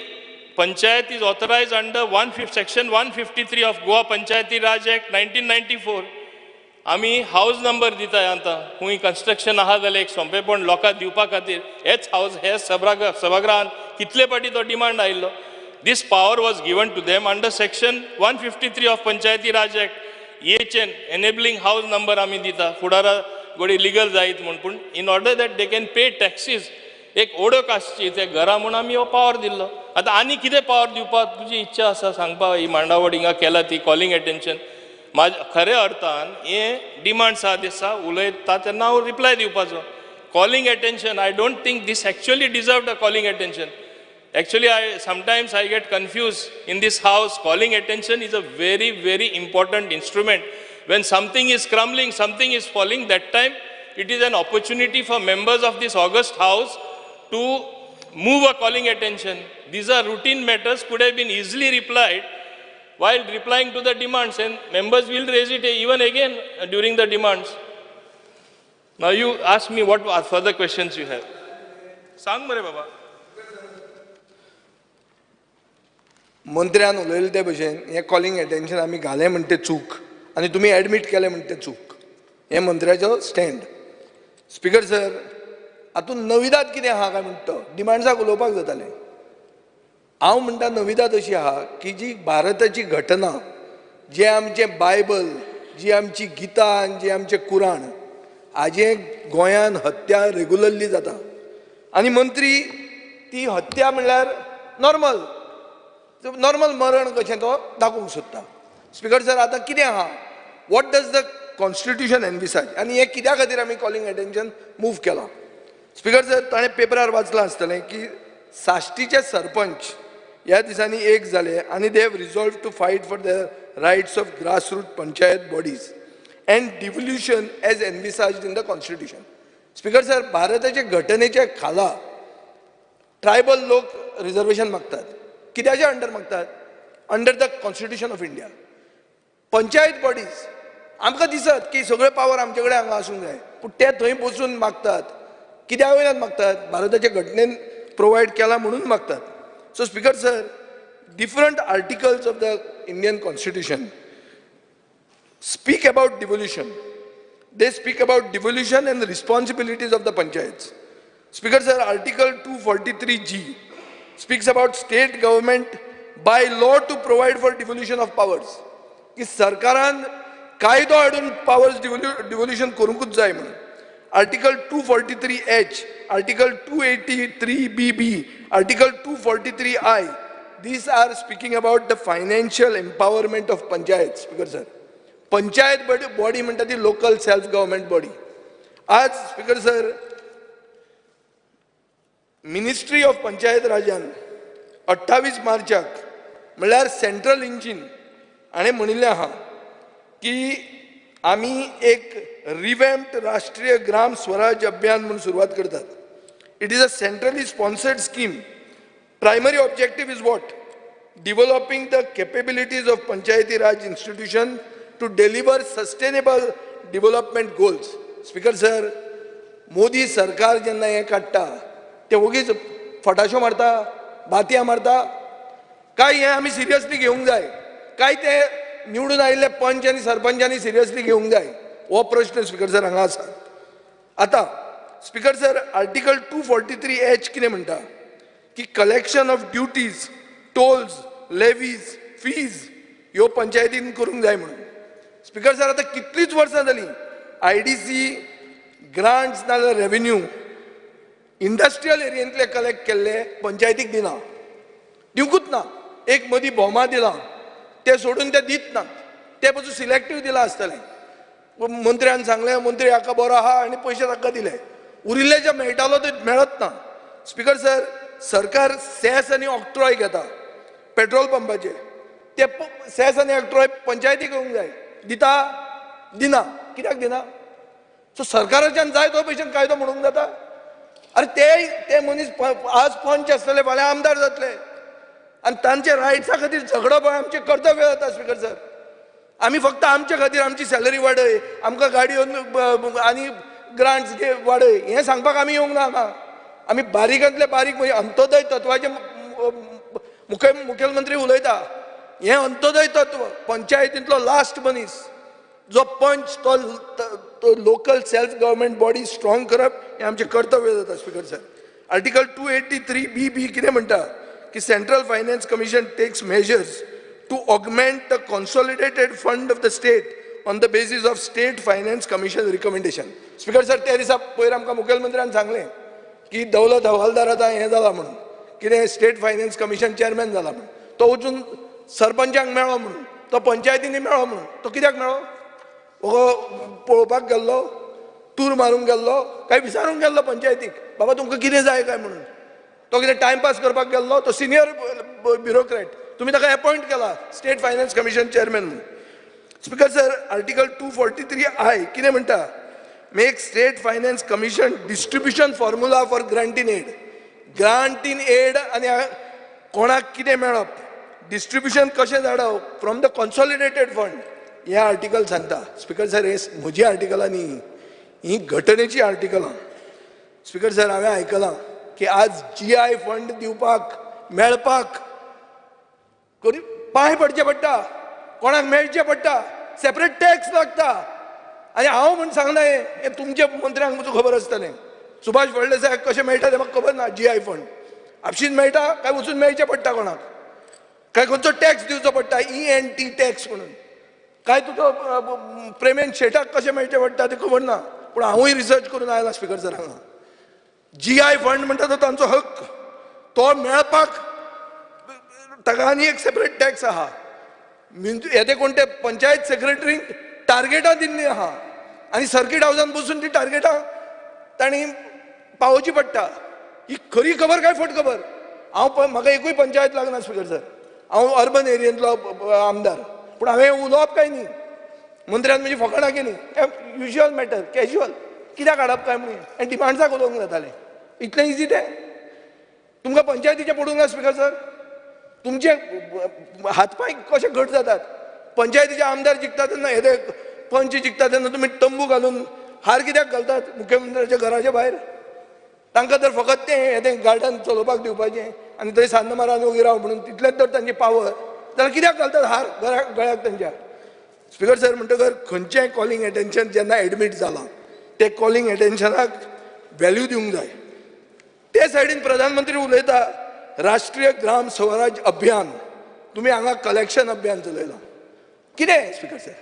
Panchayat is authorized under section 153 of Goa Panchayati Raj Act 1994. आमी हावज नंबर दिताय आतां, खंय कन्स्ट्रक्शन आहा जाल्यार एक सोंपेपण लोकांक दिवपा खातीर. हेच हावज हे सभागृहान कितले फावटी तो डिमांड आयिल्लो. This power was given to them under section 153 of Panchayati Raj Act. EHN, enabling house number आमी दिता, फुडारा गोडी लिगल जायत म्हूण, पूण in order that they can pay taxes, एक ओळख आसची ते घरा म्हूण आमी हो पावर दिल्लो. आतां आनी कितें पावर दिवपाक तुजी इच्छा आसा सांगपा? ही मांडावळ हिंगा केला ती कॉलिंग एटेन्शन, म्हाज खऱ्या अर्थान हे डिमांड्स आहा दिसा उलयता तेन्ना हांव रिप्लाय दिवपाचो. Calling attention, I don't think this actually deserve a calling attention. Actually, I sometimes I get confused in this house. Calling attention is a very, very important instrument. When something is crumbling, something is falling, that time it is an opportunity for members of this august house to move a calling attention. These are routine matters, could have been easily replied while replying to the demands, and members will raise it even again during the demands. Now you ask me what further questions you have. सांग मरे बाबा. मंत्र्यान उलयले ते भशेन हें कॉलिंग एटेन्शन आमी घालें म्हण तें चूक आनी तुमी एडमीट केलें म्हण तें चूक, हें मंत्र्याचो स्टँड. स्पिकर सर, हातूंत नविदाद कितें आहा काय म्हणटा तो डिमांड्साक उलोवपाक जातालें. हांव म्हणटा नविदाद अशी आहा की जी भारताची घटना, जें आमचें बायबल, जी आमची गीता आनी जें आमचें कुराण, हाजें गोंयान हत्या रेगुलरली जाता आनी मंत्री ती हत्या म्हणल्यार नॉर्मल नॉर्मल मरण कशें तो दाखोवंक सोदता. स्पिकर सर, आतां कितें आहा, what does the constitution envisage आनी हें कित्या खातीर आमी कॉलिंग एटेन्शन मूव केलां? स्पिकर सर, ताणें पेपरार वाचलां आसतलें की साश्टीचे सरपंच ह्या दिसांनी एक जाले आनी they have resolve to fight for the rights of grassroot panchayat bodies and devolution as envisaged in the constitution. Speaker sir, भारताचे घटनेच्या खाला ट्रायबल लोक रिजर्वेशन मागतात. कित्याच्या अंडर मागतात? Under the constitution of India. Panchayat bodies आमकां दिसत की सगळे पावर आमचे कडेन हांगा आसूंक जाय, पूण ते थंय बसून मागतात. कित्या वयल्यान मागतात? भारताच्या घटनेन प्रोवायड केला म्हणून मागतात. So speaker sir, different articles of the Indian constitution speak about devolution. They speak about devolution and responsibilities of the panchayats. Speaker sir, Article 243G speaks about state government by law to provide for devolution of powers. की सरकारान कायदो हाडून पावर्स डिव्होल्युशन करूंकूच जाय म्हणून. Article 243H, Article 283BB, Article 243I, these are speaking about the financial empowerment of panchayats. Speaker sir, Panchayat body म्हणटा ती लोकल सेल्फ गव्हर्मेंट बॉडी. आज speaker sir, ministry of panchayat राजान 28 मार्चाक म्हणल्यार सेंट्रल इंजीन हाणें म्हणिल्लें आहा की आमी एक रिवॅम्प्ड राष्ट्रीय ग्राम स्वराज अभियान म्हूण सुरवात करतात. It is a centrally sponsored scheme. Primary objective is what? Developing the capabilities of Panchayati Raj institution to deliver sustainable development goals. Speaker sir, Modi सरकार जेन्ना हें काडटा ते वगीच फटाश्यो मारता, बातयां मारता, काय हें आमी सिरियसली घेवंक जाय, काय ते निवडून आयिल्ले पंच आनी सरपंचांनी सिरियसली घेवंक जाय, हो प्रश्न स्पीकर सर हांगा आसा. आतां स्पीकर सर, आर्टिकल 243H कितें म्हणटा की collection of duties, tolls, levies, fees ह्यो पंचायतीन करूंक जाय म्हणून. स्पीकर सर, आतां कितलींच वर्सां जालीं IDC grants नाजाल्यार रेवेन्यू इंडस्ट्रियल एरियेंतले कलेक्ट केल्ले पंचायतीक दिना, दिवंकूच ना. एक मदीं भोमा दिलां ते सोडून ते दीत नात, ते पसून सिलेक्टीव दिलां आसतलें. मंत्र्यान सांगलें, मंत्री हाका बरो आहा आनी पयशे ताका दिले, उरिल्ले जे मेळटालो ते मेळत ना. स्पीकर सर, सरकार सेस आनी ऑक्ट्रॉय घेता पेट्रोल पंपाचे, ते सेस आनी ऑक्ट्रॉय पंचायती करूंक जाय, दिता दिना, कित्याक दिना? सो सरकाराच्यान जाय तो भशेन कायदो म्हणूंक जाता. अरे ते मनीस आज पंच आसतले, फाल्यां आमदार जातले आनी तांचे रायट्सा खातीर झगडप आमचें कर्तव्य जाता. स्पीकर सर, आमी फक्त आमचे खातीर आमची सॅलरी वाडय, आमकां गाडयो आनी ग्रांट्स वाडय हें सांगपाक आमी येवंक ना हांगा. आमी बारीकांतले बारीक म्हणजे अंत्योदय तत्वाचे मुखेलमंत्री उलयता, हें अंत्योदय तत्व पंचायतींतलो लास्ट मनीस जो पंच तो local self government body strong करप हें आमचें कर्तव्य जाता. स्पीकर सर, आर्टिकल 283BB कितें म्हणटा की central finance commission takes measures to augment the consolidated fund of the state on the basis of state finance commission recommendation. Speaker sir, त्या दिसा पयर आमकां मुखेलमंत्र्यान सांगलें की दौलत हवालदार आतां हें जाला म्हणून, कितें स्टेट फायनान्स कमिशन चेअरमॅन जाला म्हणून, तो वचून सरपंचांक मेळ्ळो म्हणून, तो पंचायतींनी मेळ्ळो म्हणून, तो कित्याक मेळ्ळो? हो पळोवपाक गेल्लो, टूर मारूंक गेल्लो, काय विचारूंक गेल्लो पंचायतीक बाबा तुमकां कितें जाय काय म्हणून? तो कितें टायमपास करपाक गेल्लो? तो सिनियर ब्युरोक्रेट, तुमी ताका एपॉयंट केला स्टेट फायनान्स कमिशन चेअरमॅन म्हणून. स्पीकर सर, आर्टिकल 243I कितें म्हणटा? Make state finance commission distribution formula for grant in aid. Grant in aid आनी कोणाक कितें मेळप, डिस्ट्रिब्युशन कशें धाडप फ्रॉम the consolidated fund, हें आर्टिकल सांगता. स्पीकर सर, हे म्हजी आर्टिकलां न्ही, हीं घटनेचीं आर्टिकलां. स्पीकर सर, हांवें आयकलां की आज GI fund दिवपाक मेळपाक पांय पडचे पडटा, कोणाक मेळचें पडटा, सेपरेट टॅक्स लागता. आनी हांव म्हूण सांगना हें तुमच्या मंत्र्यांक म्हजो खबर आसतलें. सुभाष फळदेसायाक कशें मेळटा तें म्हाका खबर ना. GI fund आपशीन मेळटा काय वचून मेळचें पडटा कोणाक, काय खंयचो टॅक्स दिवचो पडटा, ENT tax म्हणून, काय तुजो प्रेमेन शेटाक कशें मेळचें पडटा तें खबर ना. पूण हांवूय रिसर्च करून आयला स्पीकर सर हांगा. GI fund म्हणटा तो तांचो हक्क, तो मेळपाक ताका आनी एक सेपरेट टॅक्स आहा. हें कोण ते पंचायत सेक्रेटरींक टार्गेटां दिल्लीं आहा आनी सर्कीट हावजान बसून ती टार्गेटां तांणी पावोवची पडटा. ही खरी खबर काय फट खबर? हांव म्हाका एकूय पंचायत लागना स्पीकर सर, हांव अर्बन एरियेंतलो आमदार, पूण हांवें उलोवप काय न्ही, मंत्र्यान म्हजी फकाणां केली, युज्युअल मॅटर, कॅज्युअल, कित्याक हाडप काय म्हणून आनी डिमांड्साक उलोवंक जातालें. इतलें इजी तें? तुमकां पंचायतीचें पडूंक ना स्पीकर सर? तुमचे हात पांय कशे घट जातात? पंचायतीचे आमदार जिखता तेन्ना, हे पंच जिखता तेन्ना तुमी तंबू घालून हार कित्याक घालतात मुख्यमंत्र्याच्या घराच्या भायर? तांकां तर फकत तें हें गार्डन चलोवपाक दिवपाचें आनी थंय सान्न मारान वगैरे राव म्हणून, तितलेंच तर तांची पावर, जाल्यार कित्याक घालतात हार गळ्याक तांच्या? स्पीकर सर, म्हणटकर खंयचेंय कॉलिंग एटेन्शन जेन्ना एडमीट जालां तें कॉलिंग एटेन्शनाक व्हॅल्यू दिवंक जाय. ते सायडीन प्रधानमंत्री उलयता राष्ट्रीय ग्राम स्वराज अभियान, तुमी हांगा कलेक्शन अभियान चलयलां, कितें स्पीकर सर?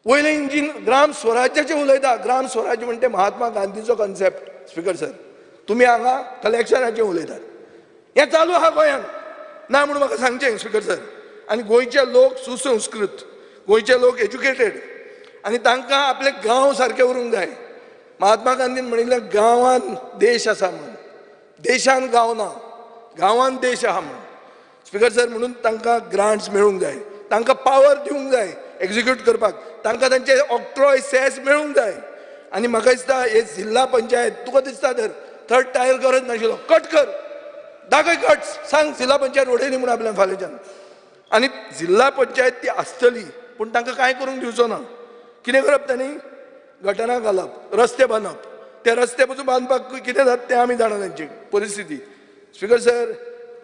वयलें इंजीन ग्राम स्वराज्याचें उलयता, ग्राम स्वराज्य म्हणटे महात्मा गांधीचो कॉन्सेप्ट. स्पीकर सर, तुमी हांगा कलेक्शनाचें उलयतात, हें चालू आहा गोंयांत ना म्हणून म्हाका सांगचें स्पीकर सर. आनी गोंयचे लोक सुसंस्कृत, गोंयचे लोक एज्युकेटेड आनी तांकां आपले गांव सारके उरूंक जाय. महात्मा गांधीन म्हणिल्लें गांवांत देश आसा म्हणून, देशान गांव ना, गांवान देश आहा म्हणून. स्पिकर सर, म्हणून तांकां ग्रांट्स मेळूंक जाय, तांकां पावर दिवंक जाय एक्झिक्यूट करपाक, तांकां तांचे ऑक्ट्रॉय सेस मेळूंक जाय. आनी म्हाका दिसता हे जिल्हा पंचायत तुका दिसता तर थर्ड टायर गरज नाशिल्लो, कट कर, दाखय कट, सांग जिल्हा पंचायत उडयली म्हणून आपल्या फाल्यांच्यान. आनी जिल्हा पंचायत ती आसतली पूण तांकां कांय करूंक दिवचो ना. कितें करप तांणी? गटरां घालप, रस्ते बांदप, ते रस्ते पसून बांदपाक कितें जाता तें आमी जाणा तांची परिस्थिती. स्पिकर सर,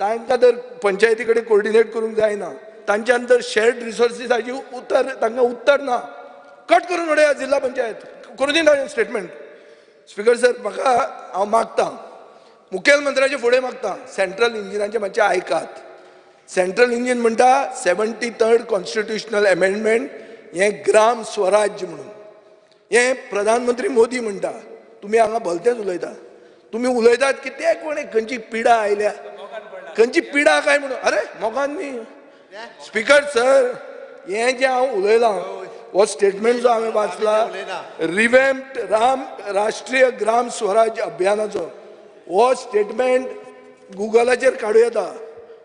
तांकां तर पंचायती कडेन कोर्डिनेट करूंक जायना, तांच्यान तर शेर्ड रिसोर्सिसाची उतर तांकां उत्तर ना. कट करून उडया जिल्हा पंचायत, करूं दिना स्टेटमेंट. स्पिकर सर, म्हाका हांव मागतां मुखेलमंत्र्याचे फुडें मागता, सेंट्रल इंजिनाचें मातशें आयकात. सेंट्रल इंजीन म्हणटा 73rd constitutional amendment हें ग्राम स्वराज्य म्हणून, हें प्रधानमंत्री मोदी म्हणटा. तुमी हांगा भलतेंच उलयता, तुमी उलयतात की ते कोण खंयची पिडा आयल्या, खंयची पिडा काय म्हणून. अरे मोगान न्ही. स्पिकर सर, हें जें हांव उलयलां हो स्टेटमेंट जो हांवें वाचला रिवेम्प्ड राम राष्ट्रीय ग्राम स्वराज्य अभियानाचो, हो स्टेटमेंट गुगलाचेर काडूं येता.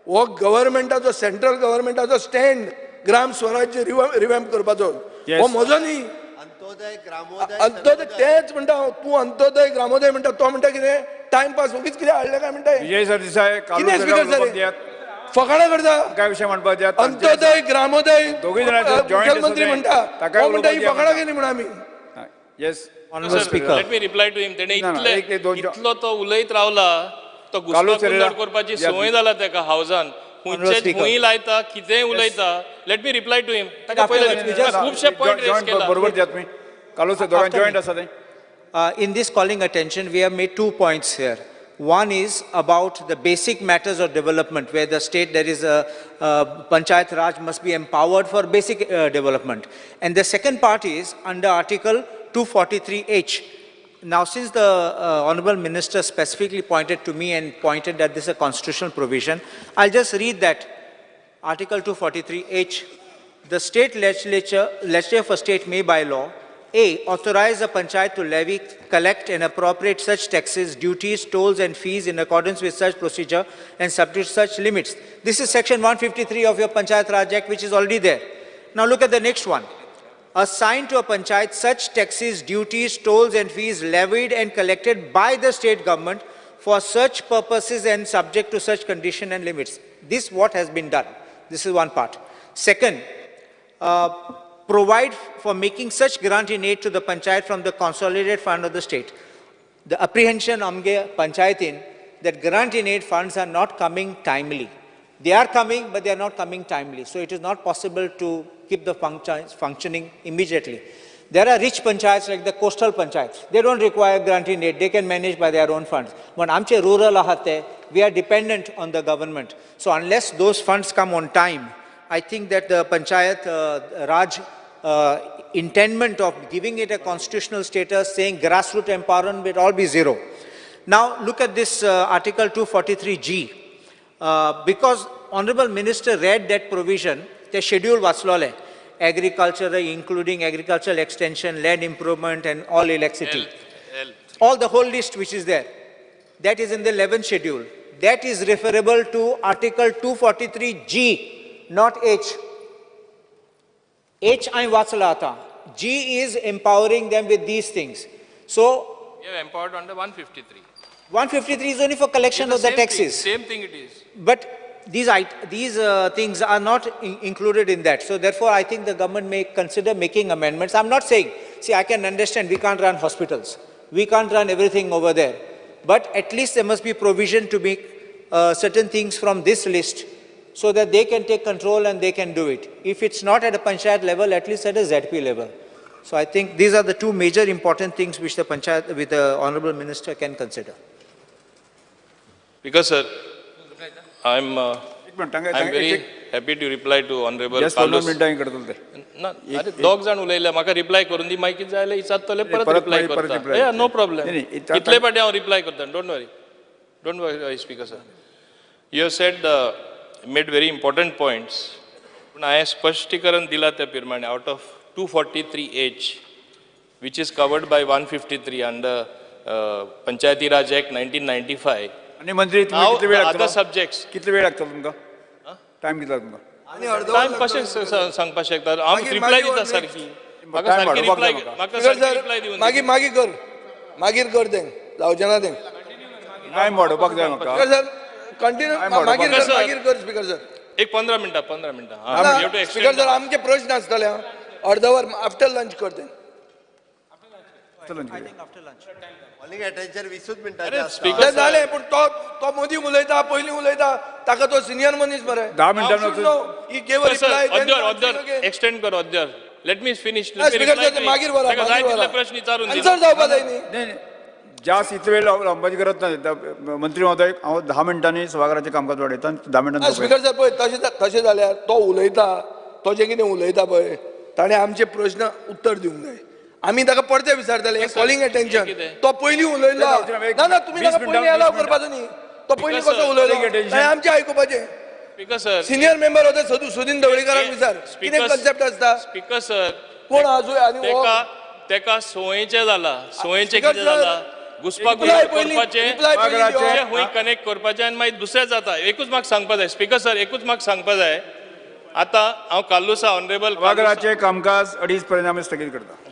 हो गव्हर्मेंटाचो, सेंट्रल गव्हर्मेंटाचो स्टँड ग्राम स्वराज्य रिवेम्प करपाचो, हो म्हजो न्ही. अंत्योदय तेच म्हणटा हांव, तूं अंत्योदय ग्रामोदय म्हणटा, तो म्हणटा कितें टायमपास ओगीच कितें हाडलें काय म्हणटा. विजय सरदेसाय, कितें स्पिकर सर फकाणां करता? काय विशय म्हणपाक दियात. अंत्योदय ग्रामोदय मुखेलमंत्री म्हणटा, तो म्हणटा ही फकाणां केली म्हणून आमी. Yes let me reply to him. तेणे इतलो तो उलयत रावला, तो घुसपागोंदळ करपाची संवय जाला तेका हावजान, खंय लायता कितेंय उलयता. Let me reply to him. ताका पयलें खुबशे पॉयंट रेज केला. बरोबर दियात तुमी. कालूच दोगां जॉयंट आसा तें. In this calling attention, we have made 2 points here. One is about the basic matters of development, where the state, there is a Panchayat Raj must be empowered for basic development. And the second part is under Article 243H. Now, since the Honorable Minister specifically pointed to me and pointed that this is a constitutional provision, I'll just read that. Article 243H, the state legislature of a state may by law, A, authorize a panchayat to levy, collect and appropriate such taxes, duties, tolls and fees in accordance with such procedure and subject to such limits. This is section 153 of your Panchayat Raj Act, which is already there. Now look at the next one. Assign to a panchayat such taxes, duties, tolls and fees levied and collected by the state government for such purposes and subject to such condition and limits. This is what has been done. This is one part. Second, provide for making such grant in aid to the panchayat from the consolidated fund of the state. The apprehension amge panchayatin that grant in aid funds are not coming timely. They are coming, but they are not coming timely. So it is not possible to keep the functioning immediately. There are rich panchayats like the coastal panchayats. They don't require grant in aid. They can manage by their own funds. But amche rural ahate, we are dependent on the government. So unless those funds come on time, I think that the Panchayat Raj intendment of giving it a constitutional status, saying grassroots empowerment will all be zero. Now look at this Article 243G. Because Honorable Minister read that provision, the schedule vachlole, agriculture, including agricultural extension, land improvement and all electricity. All the whole list which is there, that is in the 11th schedule. That is referable to Article 243G, not H. H I vachla ata. G is empowering them with these things. So you have empowered under 153. 153 is only for collection of the taxes. Same thing it is. But these things are not included in that. So therefore, I think the government may consider making amendments. I'm not saying, see, I can understand we can't run hospitals. We can't run everything over there. But at least there must be provision to make certain things from this list so that they can take control and they can do it. If it's not at a panchayat level, at least at a ZP level. So I think these are the two major important things which the panchayat with the Honorable Minister can consider. Because sir, I'm very happy to reply to Honorable Carlos. ना, अरे दोग जाण उलयले म्हाका रिप्लाय करून दी, मागीर कितें जाल्यार विचारतले परत रिप्लाय करता. नो प्रॉब्लम, कितले पाटी हांव रिप्लाय करता. Don't worry speaker sir. You have said made very important points. पूण हांवें स्पश्टीकरण दिलां त्या प्रमाणे out of 243H which is covered by 153 under Panchayati Raj Act 1995. आनी मंत्री तुमी कितले वेळ अदर लागतलो? सब्जेक्ट्स. कितले वेळ लागतलो तुमकां? टायम कितलो तुमकां? टायम कशें सांगपाक शकता? हांव रिप्लाय दिता सारकी. म्हाका सारकी रिप्लाय, म्हाका सारकी रिप्लाय दिवन. मागीर मागीर कर, मागीर कर तें, जावचें ना तें. टायम वाडोवपाक जाय म्हाका सर. कंटिन्यू मागीर कर, मागीर कर स्पीकर सर. एक 15 मिनटां, 15 मिनटां. स्पीकर सर आमचे प्रश्न आसतले, अर्दवर आफ्टर लंच कर तें. जालें, पूण तो तो मोदी उलयता, पयलीं उलयता, ताका तो सिनियर मनीस मरे. 10 मिनटां एक्सटेंड कर अद्यार. Let me finish. मागीर प्रश्न विचारून आन्सर जावपा जाय न्ही. जास्त इतले वेळ लांबपाची गरज ना मंत्री महोदय. हांव 10 मिनटांनी सभाघराचें कामकाज वाडयता. 10 मिनटांनी स्पीकर सर पळय, तशें जाल्यार तो उलयता, तो जें कितें उलयता पळय ताणें आमचे प्रश्न उत्तर दिवंक जाय. आमी ताका परते विचारतले, कॉलिंग अटेन्शन. तो पयलीं उलयलो ना ना, तुमी ताका पयलीं अलाव करपाचो न्ही. तो पयलीं कसो उलयलो ताणें आमचें आयकुपाचें. सिनियर मेंबर होते सुदीन ढवळीकराक विचार कितें कन्सेप्ट आसता. स्पीकर सर कोण आजूय आनी तेका सोयेचें जाला, सोयेचें कितें जाला, घुसपाक करपाचें खंय कनेक्ट करपाचें आनी मागीर दुसरें जाता. एकूच म्हाका सांगपा जाय स्पीकर सर, एकूच म्हाका सांगपा जाय. आतां हांव कार्लुसा ऑनरेबल सभाघराचें कामकाज 2:30 पर्यंत आमी स्थगीत करता.